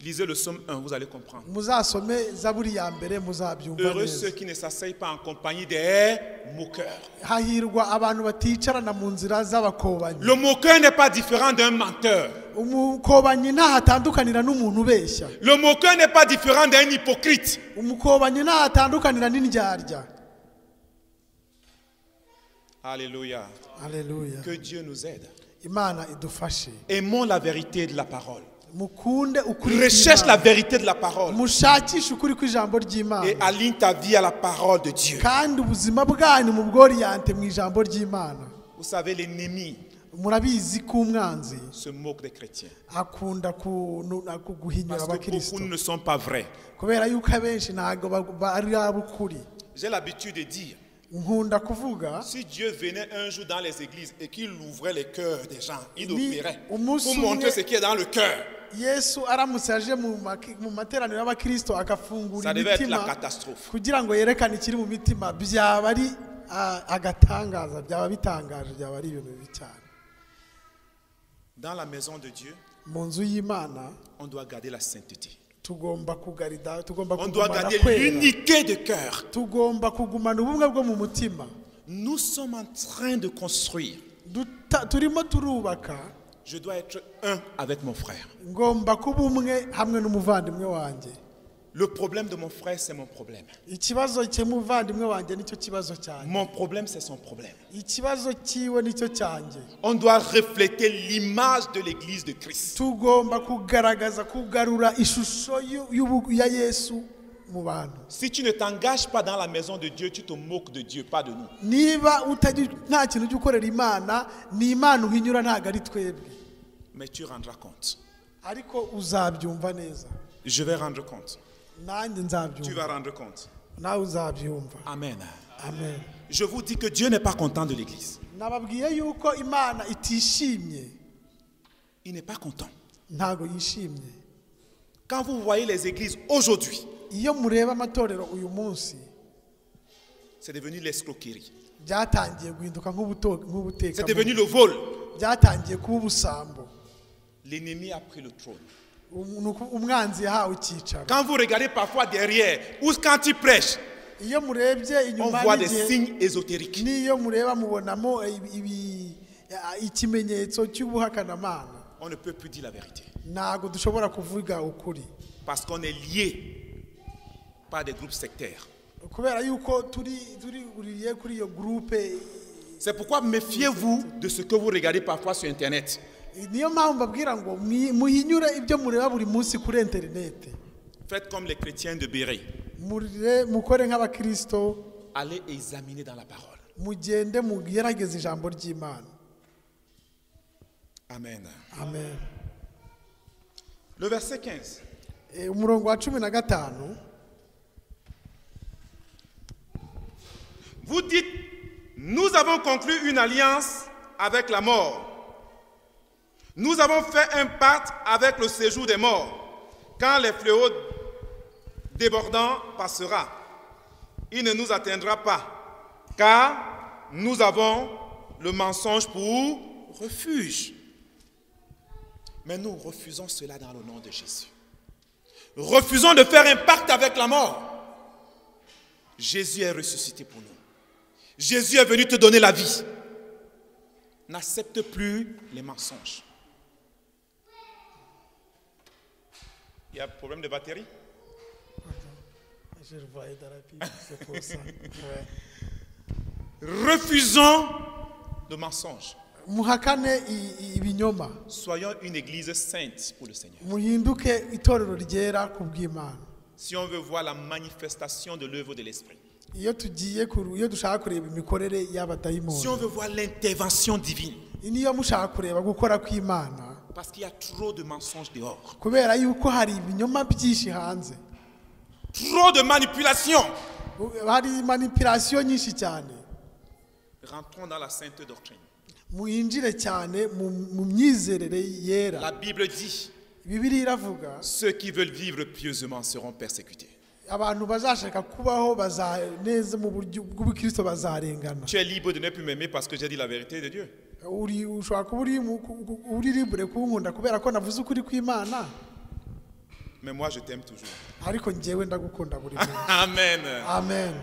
Lisez le psaume 1, vous allez comprendre. Muzasome zaburi ya mbere muzabyumva Heureux neza. ceux qui ne s'asseyent pas en compagnie des moqueurs. Hahirwa abantu baticarana mu nzira z'abakobanyi. Le moqueur n'est pas différent d'un menteur. Umukobanyi ntaho atandukanira n'umuntu ubeshya. Le moqueur n'est pas différent d'un hypocrite. Umukobanyi ntaho atandukanira n'indyarya. Alléluia. Aleluya. Que Dieu nous aide. Imana idufashe. Aimons la vérité de la parole. Mukunde ukuri Recherche la kw'Imana. vérité de la parole. Mushakishe ukuri kw'ijambo ry'Imana. Et aligne ta vie à la parole de Dieu. Kandi ubuzima bwanyu mubworiyante mu ijambo ry'Imana. Vous savez, l'ennemi Murabizi ko umwanzi se moque des chrétiens. Akunda guhinyura Parce que abakristo. beaucoup ne sont pas vrais. Kubera yuko abenshi ntabwo ari ab'ukuri. J'ai l'habitude de dire, Nkunda kuvuga, si Dieu venait un jour dans les églises et qu'il ouvrait les cœurs des gens, il Ni- opérait umunsi pour montrer umwe- ce qui est dans le cœur, Yesu aramutse aje mu maki- mu materaniro y'abakristo agafungura ça devait être la imitima catastrophe. Kugira ngo yerekane ikiri mu mitima byaba ari agatangaza byaba bitangaje byaba ari ibintu bibi cyane. Dans la maison de Dieu, Mu nzu y'Imana, on doit garder la sainteté. Tugomba kugarida, tugomba On doit kugumana garder kwera. L'unité de cœur. Tugomba kugumana ubumwe bwo mu mutima. Nous sommes en train de construire. Turimo turubaka. Je dois être un avec mon frère. Ngomba kuba umwe hamwe n'umuvandimwe wanjye. Le problème de mon frère, c'est mon problème. Ikibazo cy'umuvandimwe wanjye nicyo kibazo cyanjye. Mon problème, c'est son problème. Ikibazo cyiwe nicyo cyanjye. On doit refléter l'image de l'église de Christ. Tugomba kugaragaza kugarura ishusho ya Yesu mu bantu. Si tu ne t'engages pas dans la maison de Dieu, tu te moques de Dieu, pas de nous. Niba utajya nta kintu ujya ukorera Imana, ni Imana uhinyura ntabwo ari twebwe. Mais tu rendras compte. Ariko uzabyumva neza. Je vais rendre compte. Nanjye Tu nzabyumva. vas rendre compte. Nawe uzabyumva. Amen. Amen. Je vous dis que Dieu n'est pas content de l'église. Nababwiye yuko Imana itishimye. Il n'est pas content. Ntago yishimye. Quand vous voyez les églises aujourd'hui, Iyo mureba amatorero uyu munsi, c'est devenu l'escroquerie. Byatangiye guhinduka nk'ubuteka. C'est devenu le vol. Byatangiye kuba ubusambo. L'ennemi a pris le trône. Umwanzi yahawe icyicaro. Quand vous regardez parfois derrière, ou quand il prêche, Iyo murebye on inyuma voit des n'igihe- signes ésotériques. n'iyo mureba mubonamo ikimenyetso cy'ubuhakanamana. On ne peut plus dire la vérité. Ntabwo dushobora kuvuga ukuri. Parce qu'on est lié par des groupes sectaires. Kubera yuko turi turi uriye kuri iyo groupe. C'est pourquoi méfiez-vous de ce que vous regardez parfois sur Internet. Niyo mpamvu mbabwira ngo muhinyure ibyo mureba buri munsi kuri interineti. Faites comme les chrétiens de Bérée. Mukore nk'abakristo. Allez examiner dans la parole. Mugende mugerageze ijambo ry'Imana. Amen. Amen. Le verset 15. Umurongo wa 15. Vous dites, nous avons conclu une alliance avec la mort. Nous avons fait un pacte avec le séjour des morts. Quand les fléaux débordants passera, il ne nous atteindra pas, car nous avons le mensonge pour refuge. Mais nous refusons cela dans le nom de Jésus. Refusons de faire un pacte avec la mort. Jésus est ressuscité pour nous. Jésus est venu te donner la vie. N'accepte plus les mensonges. Il y a un problème de batterie? Je le voyais dans la Bible, c'est pour ça. Ouais. Refusons le mensonge. Muhakane ibinyoma. Soyons une église sainte pour le Seigneur. Muhinduke itorero ryera ku bw'Imana. Si on veut voir la manifestation de l'œuvre de l'Esprit. Iyo tugiye iyo dushaka kureba imikorere y'abadayimoni. Si on veut voir l'intervention divine. Niyo mushaka kureba gukora kw'Imana. Parce qu'il y a trop de mensonges dehors. Kubera yuko hari ibinyoma byinshi hanze. Trop de manipulations. Hari manipulation nyinshi cyane. Rentrons dans la sainte doctrine. Muinjire cyane mu myizerere yera. La Bible dit, Bibiliya iravuga, ceux qui veulent vivre pieusement seront persécutés. Abantu bazashaka kubaho neza mu buryo bw'ubukristo bazarengana. Tu es libre de ne plus m'aimer parce que j'ai dit la vérité de Dieu. Uri ushobora kuba uri libre kunkunda kubera ko navuze ukuri kw'Imana. Mais moi je t'aime toujours. Ariko njyewe ndagukunda buri munsi. Amen. Amen.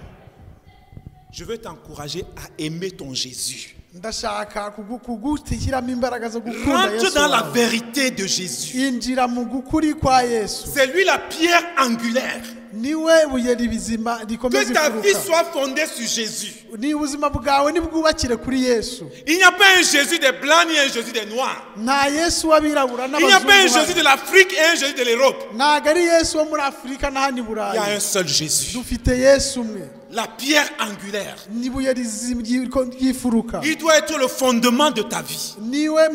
Je veux t'encourager à aimer ton Jésus. Ndashaka kugushyiramo imbaraga zo gukunda Rentre Yesu dans la wawe. vérité de Jésus. Injira mu gukuri kwa Yesu. C'est lui la pierre angulaire. Niwe buye rizima rikomeza Que ta vie imfuruka. soit fondée sur Jésus. Ni ubuzima bwawe nibwubakire kuri Yesu. Il n'y a pas un Jésus des blancs ni un Jésus des noirs. Nta Yesu w'abirabura Il n'y a pas un n'abazungu. Jésus de l'Afrique et un Jésus de l'Europe. Ntabwo ari Yesu wo muri Afurika n'ahandi Il y a Burayi. un seul Jésus. Dufite Yesu umwe. La pierre angulaire. N'ibuye ry'ifuruka. Il doit être le fondement de ta vie. Niwe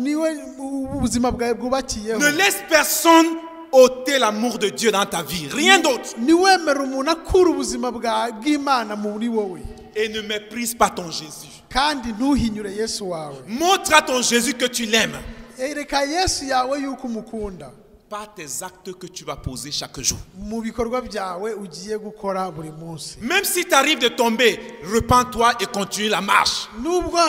niwe ubuzima bwawe bwubakiyeho. Ne laisse personne ôter l'amour de Dieu dans ta vie. Rien d'autre. Niwemera umuntu akura ubuzima bw'Imana muri wowe. Et ne méprise pas ton Jésus. Kandi ntuhinyure Yesu wawe. Montre à ton Jésus que tu l'aimes. Ereka Yesu yawe yuko umukunda. Par tes actes que tu vas poser chaque jour. Mu bikorwa byawe ugiye gukora buri munsi. Même si tu arrives de tomber, repens-toi et continue la marche. Nubwo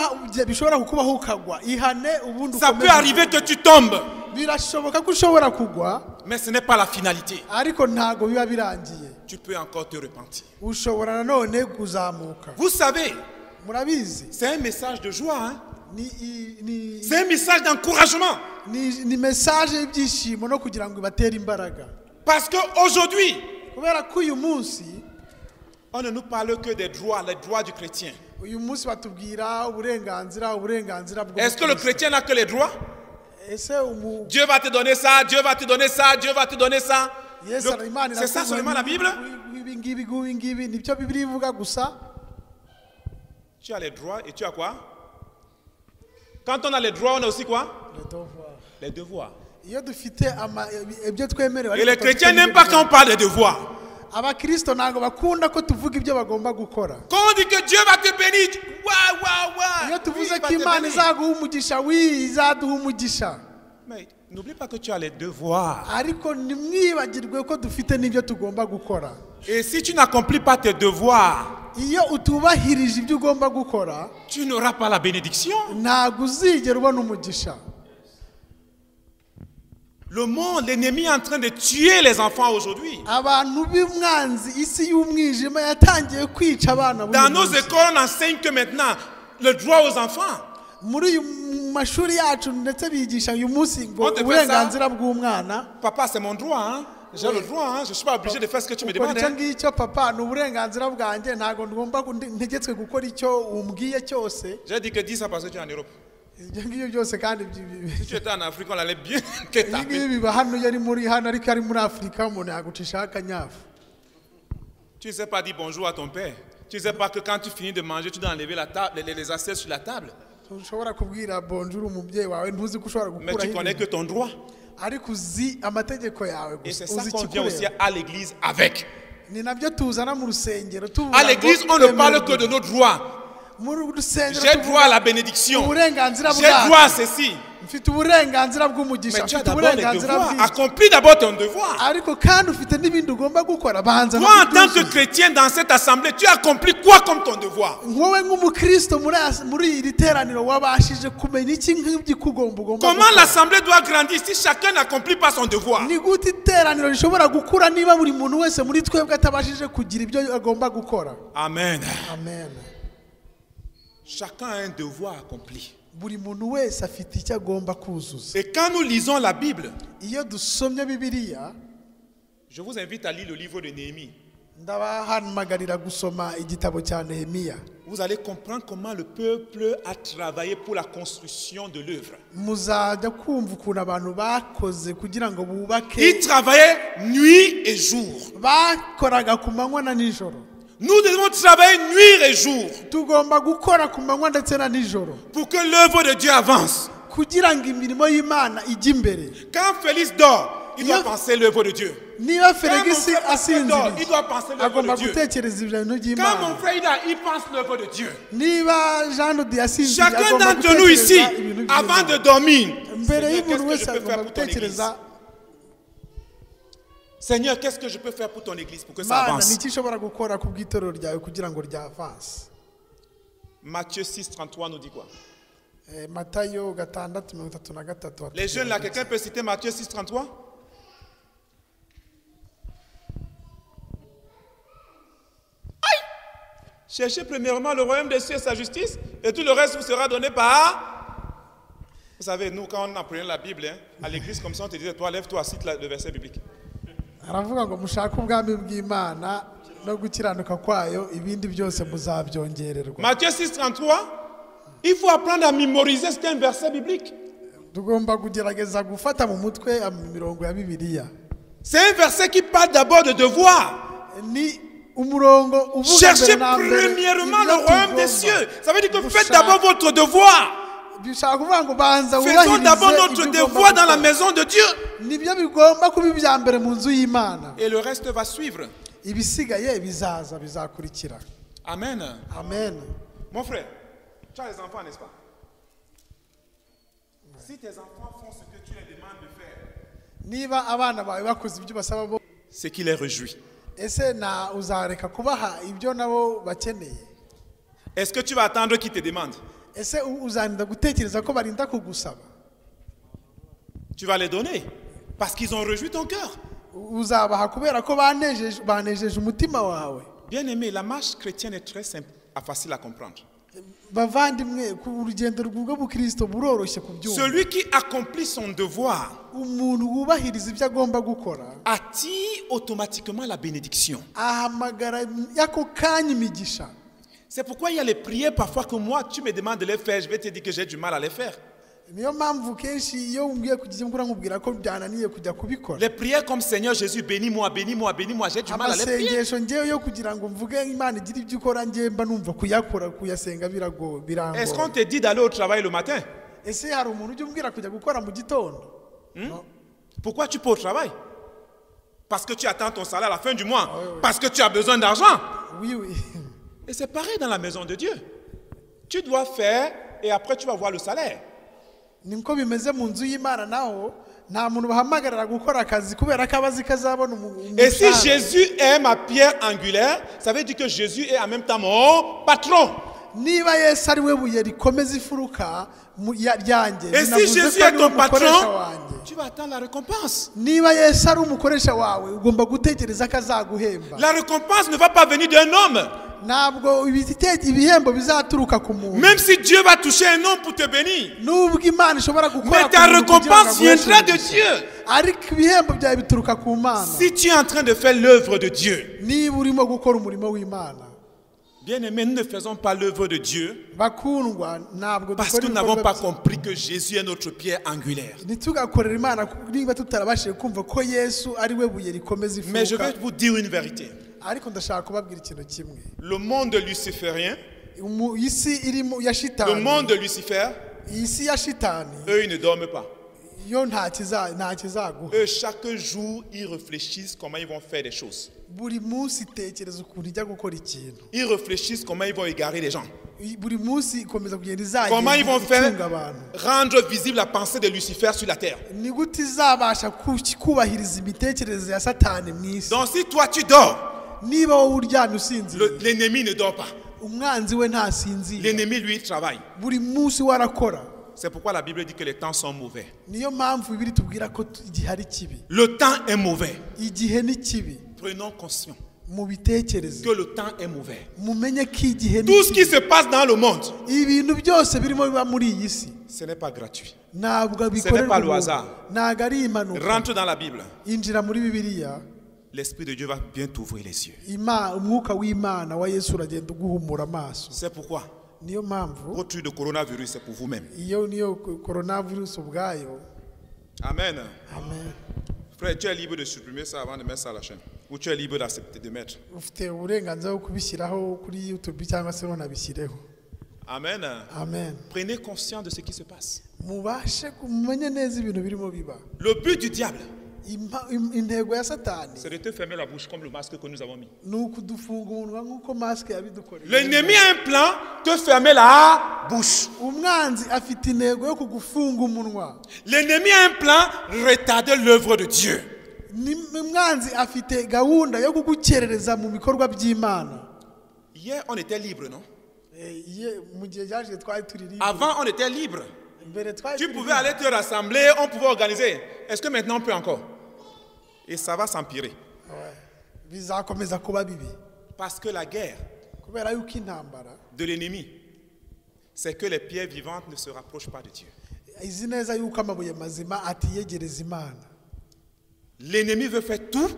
bishobora kukubaho ukagwa, ihane ubundi Ça peut ukomeze. arriver que tu tombes. Birashoboka ko ushobora kugwa. Mais ce n'est pas la finalité. Ariko ntago biba birangiye. Tu peux encore te repentir. Ushobora nanone kuzamuka. Vous savez, murabizi, c'est un message de joie, hein? Ni C'est un message d'encouragement. Ni message y'ibyishimo no kugira ngo ibatere imbaraga. Parce que aujourd'hui, kubera ko uyu munsi, on ne nous parle que des droits, les droits du chrétien. Uyu munsi batubwira uburenganzira, uburenganzira bwo. Est-ce que le chrétien n'a que les droits? Ese Dieu va te donner ça, Dieu va te donner ça, Dieu va te donner ça. Yes, C'est ça seulement la Bible? Ibi ngibi, ibi ngibi, nibyo Bibiliya ivuga gusa. Tu as les droits et tu as quoi? Quand on a les droits, on a aussi quoi? Les devoirs. Les devoirs. Iyo dufite ibyo twemerewe. Et les chrétiens n'aiment pas quand on parle des devoirs. Abakristo ntabwo bakunda ko tuvuga ibyo bagomba gukora. Quand on dit que Dieu va te bénir, waouh, waouh, waouh. Iyo tuvuze ko Imana izaguha umugisha, wi izaduha umugisha. Mais n'oublie pas que tu as les devoirs. Ariko ntimwibagirwe ko dufite n'ibyo tugomba gukora. Et si tu n'accomplis pas tes devoirs, iyo utubahirije ibyo ugomba gukora, tu n'auras pas la bénédiction. Ntabwo uzigera ubona umugisha. Le monde, l'ennemi est en train de tuer les enfants aujourd'hui. Abantu b'umwanzi, isi y'umwijima yatangiye kwica abana b'uyu Dans nos munsi. écoles, on enseigne que maintenant, le droit aux enfants. Muri uyu mashuri yacu ndetse bigisha uyu munsi ngo On te fait uburenganzira bw'umwana. Papa, c'est mon droit, hein? J'ai Oui. le droit, hein? Je ne suis pas obligé de faire ce que tu me Ukora demandes. icyo Hein? ngicyo papa, ni uburenganzira bwanjye, ntabwo ngomba ntegetswe gukora icyo umbwiye cyose. J'ai dit que dis ça parce que tu es en Europe. Ibyo ngibyo byose kandi Si tu étais en Afrique, on allait bien te ibi taper. ngibi biba hano iyo ari muri hano, ariko ari muri Afurika umuntu yagucishaho akanyafu. Tu ne sais pas dire bonjour à ton père. Tu ne sais pas que quand tu finis de manger, tu dois enlever la table, les assiettes sur la table. Ntushobora kubwira bonjour umubyeyi wawe, ntuzi ko ushobora Mais tu gukuraho connais ibintu. que ton droit. Ariko uzi amategeko yawe Et gusa, c'est ça uzi qu'on vient aussi ikikureba. à l'église avec. Ni nabyo tuzana mu rusengero, tuvuga À ngo l'église, on ne parle que twemererwe. de nos droits. Muri rusengero J'ai tuvuga droit à la bénédiction. uburenganzira J'ai droit à bwacu. ceci. Mfite uburenganzira bw'umugisha, Mais tu as mfite d'abord les uburenganzira devoirs. bw'iki. Accomplis d'abord ton devoir. Ariko kandi ufite n'ibindi ugomba gukora, banza Toi, en tant que kubyuzuza. chrétien dans cette assemblée, tu as accompli quoi comme ton devoir? Wowe nk'umukristo muri iri teraniro wabashije kumenya iki nk'igikugomba ugomba Comment gukora. l'assemblée doit grandir si chacun n'accomplit pas son devoir? Ni gute iteraniro rishobora gukura niba buri muntu wese muri twebwe atabashije kugira ibyo agomba gukora? Amen. Amen. Chacun a un devoir accompli. Buri muntu wese afite icyo agomba kuzuza. Et quand nous lisons la Bible, Iyo dusomye Bibiliya, je vous invite à lire le livre de Néhémie. Ndabahamagarira gusoma igitabo cya Nehemiya. Vous allez comprendre comment le peuple a travaillé pour la construction de l'œuvre. Muzajya kumva ukuntu abantu bakoze kugira ngo bubake. Ils travaillaient nuit et jour. Bakoraga ku manywa na nijoro. Nous devons travailler nuit et jour Tugomba gukora ku manywa ndetse na nijoro pour que l'œuvre de Dieu avance. kugira ngo imirimo y'Imana ijye imbere. Quand Félix dort, il doit Iyo- penser l'œuvre de Dieu. Niba Quand mon Felix frère Pascal dort, asinziriye il doit penser l'œuvre agomba de Dieu. gutekereza ibintu Quand mon by'Imana. frère Ida, il pense l'œuvre de Dieu. Niba Jean de asinziriye Chacun agomba d'entre nous ici, gutekereza ibintu avant de by'Imana. dormir, Mbere Seigneur, y'umuntu qu'est-ce que wese je peux agomba faire pour ton église? gutekereza Seigneur, qu'est-ce que je peux faire pour ton église pour que ça Mana, avance? ni iki ushobora gukora ku bw'itorero ryawe kugira ngo ryavanse? Matthieu 6, 33 nous dit quoi? Matayo 6:33. Les jeunes là, quelqu'un peut citer Matthieu 6, 33? Aïe! Cherchez premièrement le royaume des cieux et sa justice, et tout le reste vous sera donné par... Vous savez, nous, quand on apprenait la Bible, hein, à l'église, comme ça, on te disait, toi, lève-toi, cite le verset biblique. Aravuga ngo mushake ubwami bw'Imana no gukiranuka kwayo, ibindi byose muzabyongererwa. Matthieu 6, 33, il faut apprendre à mémoriser ce qu'est un verset biblique. Tugomba kugerageza gufata mu mutwe imirongo ya Bibiliya. C'est un verset qui parle d'abord de devoir. Ni umurongo uvuga Cherchez mbere na mbere premièrement ibyo le royaume des tugomba. cieux. Ça veut dire que faites Gushaka. d'abord votre devoir. Bishaka kuvuga ngo banza Faisons wubahirize d'abord notre ibyo ugomba devoir dans la gukora. maison de Dieu. Nibyo bigomba kuba ibya mbere mu nzu y'Imana. Et le reste va suivre. Ibisigaye bizaza bizakurikira. Amen. Amen. Mon frère, tu as les enfants, n'est-ce pas? Si tes enfants font ce que tu les demandes de faire, Niba abana bawe bakoze ibyo basaba bo, c'est qui les réjouit. Ese na uzareka kubaha ibyo nabo bakeneye? Est-ce que tu vas attendre qu'ils te demandent? Ese uzarinda gutekereza ko barinda kugusaba? Tu vas les donner parce qu'ils ont réjoui ton cœur. Uzabaha kubera ko banejeje banejeje umutima wawe. Bien-aimé, la marche chrétienne est très simple, facile à comprendre. Bavandimwe ku urugendo rw'ubukristo buroroshye kubyumva. Celui qui accomplit son devoir Umuntu wubahiriza ibyo agomba gukora attire automatiquement la bénédiction. Ahamagara ako kanya imigisha. C'est pourquoi il y a les prières parfois que moi, tu me demandes de les faire, je vais te dire que j'ai du mal à les faire. Niyo mpamvu kenshi iyo umbwiye kugira icyo nkora nkubwira ko byananiye kujya kubikora. Les prières comme Seigneur Jésus, bénis-moi, bénis-moi, bénis-moi, j'ai du mal à les prier. Amasengesho ngewe yo kugira ngo mvuge Imana igira ibyo ikora ngewe mba numva kuyakora kuyasenga birago Est-ce qu'on birangora. Te dit d'aller au travail le matin? Ese hari umuntu ujya umbwira kujya gukora mu gitondo? No. Pourquoi tu peux au travail? Parce que tu attends ton salaire à la fin du mois. Parce que tu as besoin d'argent. Oui. Et c'est pareil dans la maison de Dieu. Tu dois faire et après tu vas voir le salaire. Niko bimeze mu nzu y'Imana naho nta muntu bahamagarira gukora akazi kubera ko aba azi ko azabona Et si umushahara. Jésus est ma pierre angulaire, ça veut dire que Jésus est en même temps mon patron. Niba Yesu ari we buye rikomeza ifuruka ryanjye Et si binavuze Jésus ko est ari we ton mukoresha patron, wanjye. Tu vas attendre la récompense. Niba Yesu ari umukoresha wawe ugomba gutegereza ko azaguhemba. La récompense ne va pas venir d'un homme. Ntabwo ibihembo bizaturuka ku muntu. Même si Dieu va toucher un homme pour te bénir. Nubwo Imana ishobora gukora Mais ku ta muntu kugira ngo récompense aguheshe viendra de umugisha. Dieu. Ariko ibihembo byawe bituruka ku Mana. Si tu es en train de faire l'œuvre de Dieu, Niba urimo gukora umurimo w'Imana. bien-aimé, nous ne faisons pas l'œuvre de Dieu Bakundwa ntabwo parce dukora que nous n'avons ibikorwa pas compris que Jésus est notre pierre angulaire. Ntitugakorere Imana niba tutarabashije kumva ko Yesu ari we buye rikomeza Mais je ifuruka. vais vous dire une vérité. Ariko ndashaka kubabwira ikintu kimwe. Le monde luciférien, Isi irimo ya le shitani monde de Lucifer, isi ya shitani eux, ils ne dorment pas. yo nta kizaguha. Eux, chaque jour, ils réfléchissent comment ils vont faire des choses. Buri munsi itekereza ukuntu ijya gukora ikintu. Ils réfléchissent comment ils vont égarer les gens. Buri munsi ikomeza kugenda Comment ils izagenda vont faire icunga abantu. Rendre visible la pensée de Lucifer sur la terre. Ni gute izabasha kubahiriza imitekerereze ya Satani mu isi. Donc si toi tu dors, Niba wowe uryamye usinziriye l'ennemi ne dort pas. Umwanzi we ntasinzira. L'ennemi, lui, il travaille. Buri munsi we arakora. C'est pourquoi la Bible dit que les temps sont mauvais. Niyo mpamvu Bibiliya itubwira ko igihe ari kibi. Le temps est mauvais. Igihe ni kibi. Prenons conscience Mubitekereze que le temps est mauvais. Mumenye ko igihe ni Tout ce qui kibi. Se passe dans le monde, Ibintu byose birimo biba muri iyi si ce n'est pas gratuit. Ntabwo Ce n'est bikorerwa pas le ubuntu. Hasard. Ntabwo ari impanuka. Rentre dans la Bible. Injira muri Bibiliya. L'Esprit de Dieu va bien t'ouvrir les yeux. Umwuka w'Imana wa Yesu uragenda uguhumura amaso. C'est pourquoi Niyo mpamvu votre truc de coronavirus, c'est pour vous-même. Iyo niyo coronavirus ubwayo. Amen. Amen. Frère, tu es libre de supprimer ça avant de mettre ça à la chaîne. Ou tu es libre d'accepter de mettre. Ufite uburenganzira bwo kubishyiraho kuri YouTube cyangwa se unabishyireho. Amen. Amen. Prenez conscience de ce qui se passe. Mubashe mumenye neza ibintu birimo biba. Le but du diable, Intego ya Satani c'est de te fermer la bouche comme le masque que nous avons mis. Ni ukudufunga umunwa nk'uko masike yabidukoreye. L'ennemi a un plan, te fermer la bouche. Umwanzi afite intego yo kugufunga umunwa. L'ennemi a un plan, retarder l'œuvre de Dieu. Umwanzi afite gahunda yo kugukerereza mu bikorwa by'Imana. Hier, on était libre, non? Mu gihe cyaje twari turi libre. Avant, on était libre. Mbere twari Tu turi pouvais libre. Aller te rassembler, on pouvait organiser. Est-ce que maintenant on peut encore? Et ça va s'empirer. Ouais. Bizakomeza kuba bibi. Parce que la guerre Kubera yuko intambara de l'ennemi, c'est que les pierres vivantes ne se rapprochent pas de Dieu. Izi neza yuko amabuye mazima atiyegereza Imana. L'ennemi veut faire tout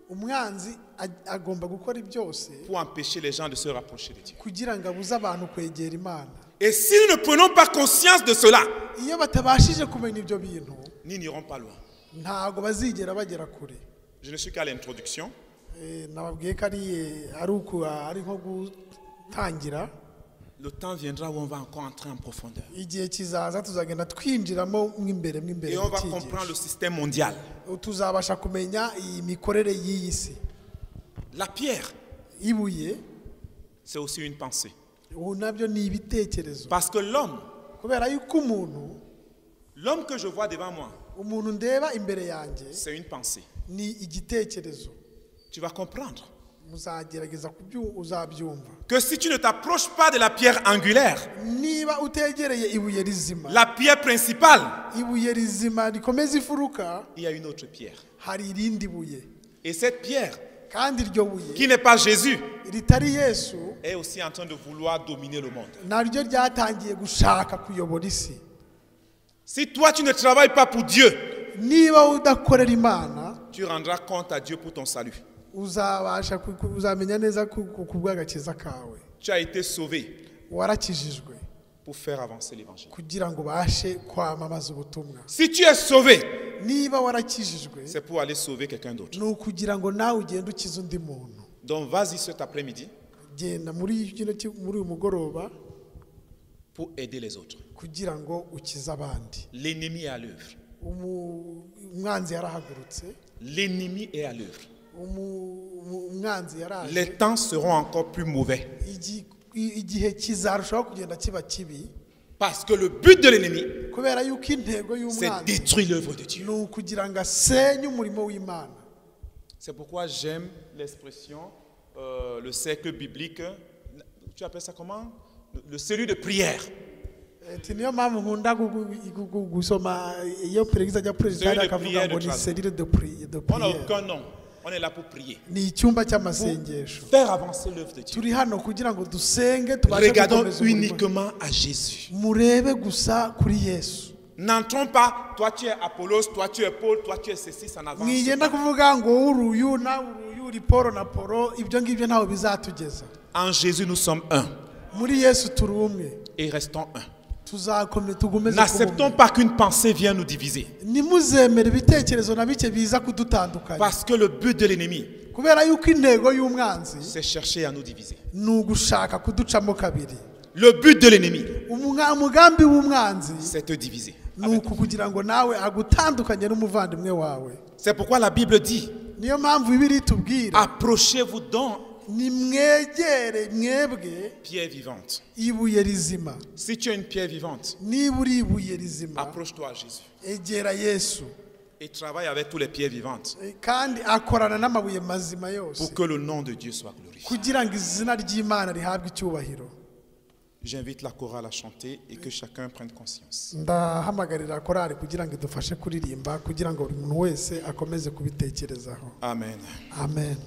Umwanzi agomba gukora byose pour empêcher les gens de se rapprocher de Dieu. Kugira ngo abuze abantu kwegera Imana. Et si nous ne prenons pas conscience de cela, Iyo batabashije kumenya ibyo bintu nous n'irons pas loin. Ntabwo bazigera bagera kure. Je ne suis qu'à l'introduction. Nababwiye ko ari uku ari nko gutangira. Le temps viendra où on va encore entrer en profondeur. Igihe kizaza tuzagenda twinjiramo mw'imbere mw'imbere Et on va mu cyigisho. Comprendre le système mondial. Tuzabasha kumenya iyi mikorere y'iyi si. La pierre, Ibuye c'est aussi une pensée. Ubu nabyo ni ibitekerezo. Parce que l'homme, Kubera yuko umuntu l'homme que je vois devant moi, umuntu ndeba imbere yanjye c'est une pensée. Ni igitekerezo. Tu vas comprendre. Muzagerageza uzabyumva. Que si tu ne t'approches pas de la pierre angulaire, niba utegereye ibuye rizima, la pierre principale, ibuye rizima rikomeza ifuruka, il y a une autre pierre. Hari irindi buye. Et cette pierre, kandi iryo buye, qui n'est pas Jésus, ritari Yesu, est aussi en train de vouloir dominer le monde. Naryo ryatangiye gushaka kuyobora isi. Si toi tu ne travailles pas pour Dieu, niba udakorera Imana, tu rendras compte à Dieu pour ton salut. Uzabasha uzamenya neza ku bw'agakiza kawe. Tu as été sauvé warakijijwe pour faire avancer l'évangile. Kugira ngo ubashe kwamamaza ubutumwa. Si tu es sauvé, niba warakijijwe, c'est pour aller sauver quelqu'un d'autre. Ni ukugira ngo nawe ugende ukize undi muntu. Donc vas-y cet après-midi genda muri uyu mugoroba pour aider les autres. Kugira ngo ukize abandi. L'ennemi est à l'œuvre. Umwanzi yarahagurutse. L'ennemi est à l'œuvre. Umwanzi yaraje. Les temps seront encore plus mauvais. Igihe kizarushaho kugenda kiba kibi. Parce que le but de l'ennemi, kubera yuko intego c'est y'umwanzi détruire l'œuvre de Dieu. Ni ukugira ngo asenye umurimo w'Imana. C'est pourquoi j'aime l'expression le cercle biblique. Tu appelles ça comment? Le cellule de prière. Ati niyo mpamvu nkunda gusoma iyo perezida ajya perezida Cellule de akavuga prière ngo de ni Strasbourg. cellule de On n'a prière. aucun nom. On est là pour prier. Ni icyumba cy'amasengesho. Faire avancer l'œuvre de Dieu. Turi hano kugira ngo dusenge tubashe Regardons gukomeza umurimo. uniquement à Jésus. Murebe gusa kuri Yesu. N'entrons pas, toi tu es Apollos, toi tu es Paul, toi tu es ceci, ça n'avance mwigenda pas. Kuvuga ngo uruyu na uruyu uri Paul na Polo, ibyo ngibyo ntawe bizatugeza. En Jésus nous sommes un. Muri Yesu turi umwe. Et restons un. Tuzakomeza tugumeze N'acceptons kuba pas qu'une pensée vienne nous diviser. umwe. Nimuzemere ibitekerezo na bike biza kudutandukanya. Parce que le but de l'ennemi, kubera yuko intego y'umwanzi c'est chercher à nous diviser. Ni ugushaka kuducamo kabiri. Le but de l'ennemi, umugambi w'umwanzi c'est te diviser. Ni ukugira ngo nawe agutandukanye n'umuvandimwe wawe. C'est pourquoi la Bible dit, niyo mpamvu Bibiliya itubwira, approchez-vous donc nimwegere mwebwe pierre vivante. Ibuye rizima. Si tu es une pierre vivante, niba uri ibuye rizima, approche-toi à Jésus. Egera Yesu. Et travaille avec toutes les pierres vivantes kandi akorana n'amabuye mazima yose pour que le nom de Dieu soit glorifié. Kugira ngo izina ry'Imana rihabwe icyubahiro. J'invite la chorale à chanter et que chacun prenne conscience. Ndahamagarira korali kugira ngo idufashe kuririmba kugira ngo buri muntu wese akomeze kubitekerezaho. Amen. Amen.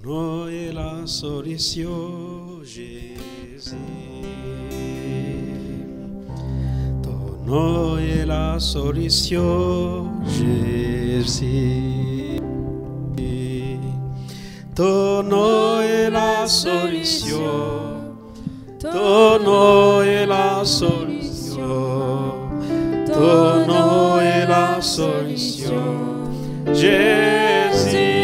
Ton est la solution, Jésus. Ton nom est la solution, Jésus. Ton nom est la solution. Ton nom est la solution. Ton nom est la solution, Jésus.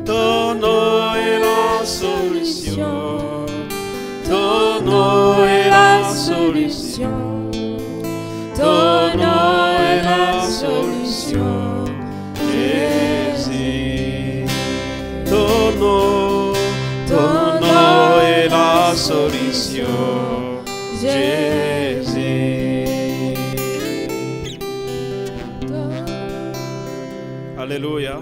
Ton nom est la solution. Ton nom est la solution. Ton nom est la solution, Jésus. Ton nom est la solution, Jésus. Alléluia.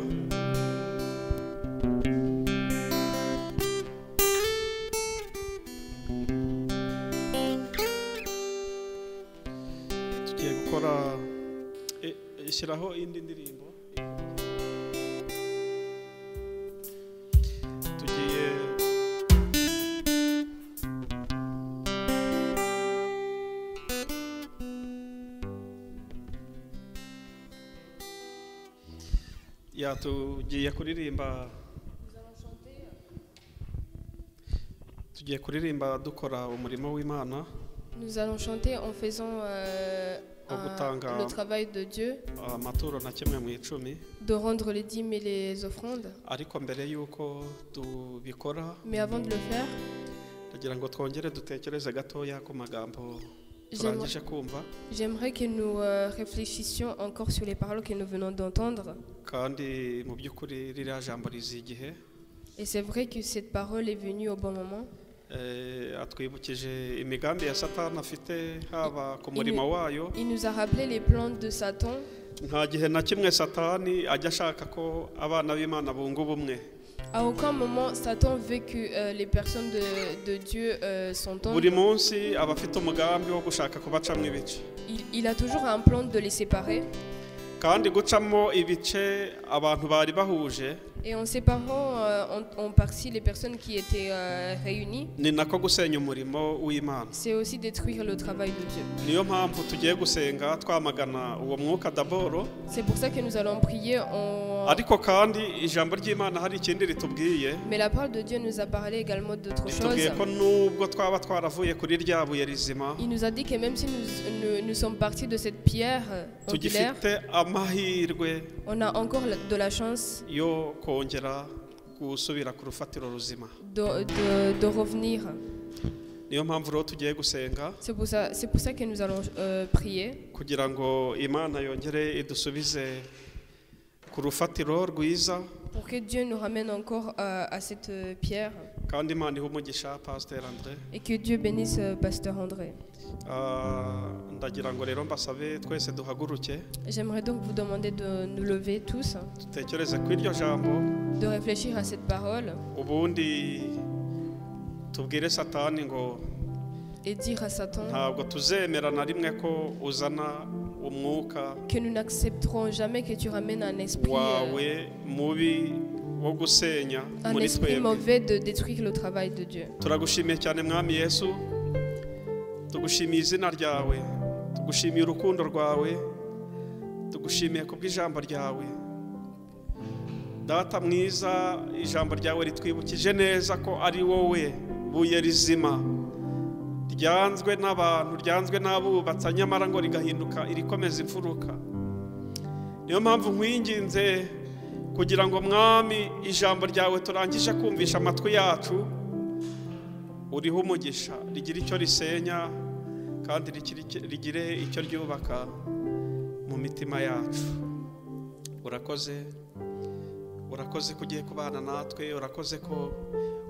Tugiye gukora ishyiraho indi ndirimbo. Tugiye tugiye kuririmba, tugiye kuririmba dukora umurimo w'Imana. Nous allons chanter en faisant le travail de Dieu, amaturo na kimwe mu icumi, de rendre les dîmes et les offrandes. Ariko mbere yuko tubikora, mais avant de le faire, ndagira ngo twongere dutekereze gatoya ku magambo turangije kumva. J'aimerais que nous réfléchissions encore sur les paroles que nous venons d'entendre. Kandi mu by'ukuri ririya jambo rizi igihe. Et c'est vrai que cette parole est venue au bon moment. Atwibukije imigambi ya Satani afite haba ku murimo wayo. Il nous a rappelé les plans de Satan. Nta gihe na kimwe Satani ajya ashaka ko abana b'Imana bunga ubumwe. À aucun moment Satan veut que les personnes de Dieu s'entendent. Buri munsi aba afite umugambi wo gushaka kubacamo ibice. Il a toujours un plan de les séparer. Kandi gucamo ibice abantu bari bahuje. Et en séparant en partie les personnes qui étaient réunies. Ni nako gusenya umurimo w'Imana. C'est aussi détruire le travail de Dieu. Niyo mpamvu tugiye gusenga twamagana uwo mwuka d'abord. C'est pour ça que nous allons prier en. Ariko kandi ijambo ry'Imana hari ikindi ritubwiye. Mais la parole de Dieu nous a parlé également d'autre chose. Ritubwiye ko nubwo twaba twaravuye kuri rya buye rizima. Il nous a dit que même si nous sommes partis de cette pierre angulaire, tugifite amahirwe. On a encore de la chance. Yo kongera gusubira ku rufatiro ruzima. De revenir. Niyo mpamvu rero tugiye gusenga. C'est pour ça que nous allons prier. Kugira ngo Imana yongere idusubize ku rufatiro rwiza. Pour que Dieu nous ramène encore à cette pierre. Kandi Imana ihe umugisha Pasteur André. Et que Dieu bénisse Pasteur André. Ndagira ngo rero mbasabe twese duhaguruke. J'aimerais donc vous demander de nous lever tous. Dutekereze ku iryo jambo. De réfléchir à cette parole. Ubundi tubwire Satani ngo. Et dire à Satan. Ntabwo tuzemera na rimwe ko uzana umwuka. Que nous n'accepterons jamais que tu ramènes un esprit. Wawe mubi wo gusenya un muri esprit twebwe. Mauvais de détruire le travail de Dieu. Turagushimiye cyane Mwami Yesu. Tugushimiye izina ryawe, tugushimiye urukundo rwawe, tugushimiye kubw'ijambo ryawe. Data mwiza, ijambo ryawe ritwibukije neza ko ari wowe buye rizima ryanzwe n'abantu, ryanzwe n'abubatsi, nyamara ngo rigahinduka irikomeza imfuruka. Niyo mpamvu nkwinginze kugira ngo Mwami ijambo ryawe turangije kumvisha amatwi yacu, uriho umugisha, rigira icyo risenya kandi rigire icyo ryubaka mu mitima yacu. Urakoze, urakoze ko ugiye kubana natwe, urakoze ko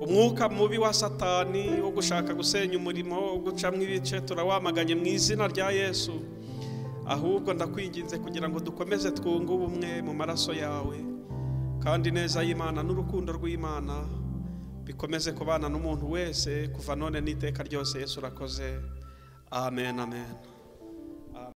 umwuka mubi wa Satani wo gushaka gusenya umurimo, wo gucamo ibice, turawamaganye mu izina rya Yesu. Ahubwo ndakwinginze kugira ngo dukomeze twunge ubumwe mu maraso yawe, kandi neza y'Imana n'urukundo rw'Imana bikomeze kubana n'umuntu wese kuva none n'iteka ryose. Yesu urakoze. Amen, amen.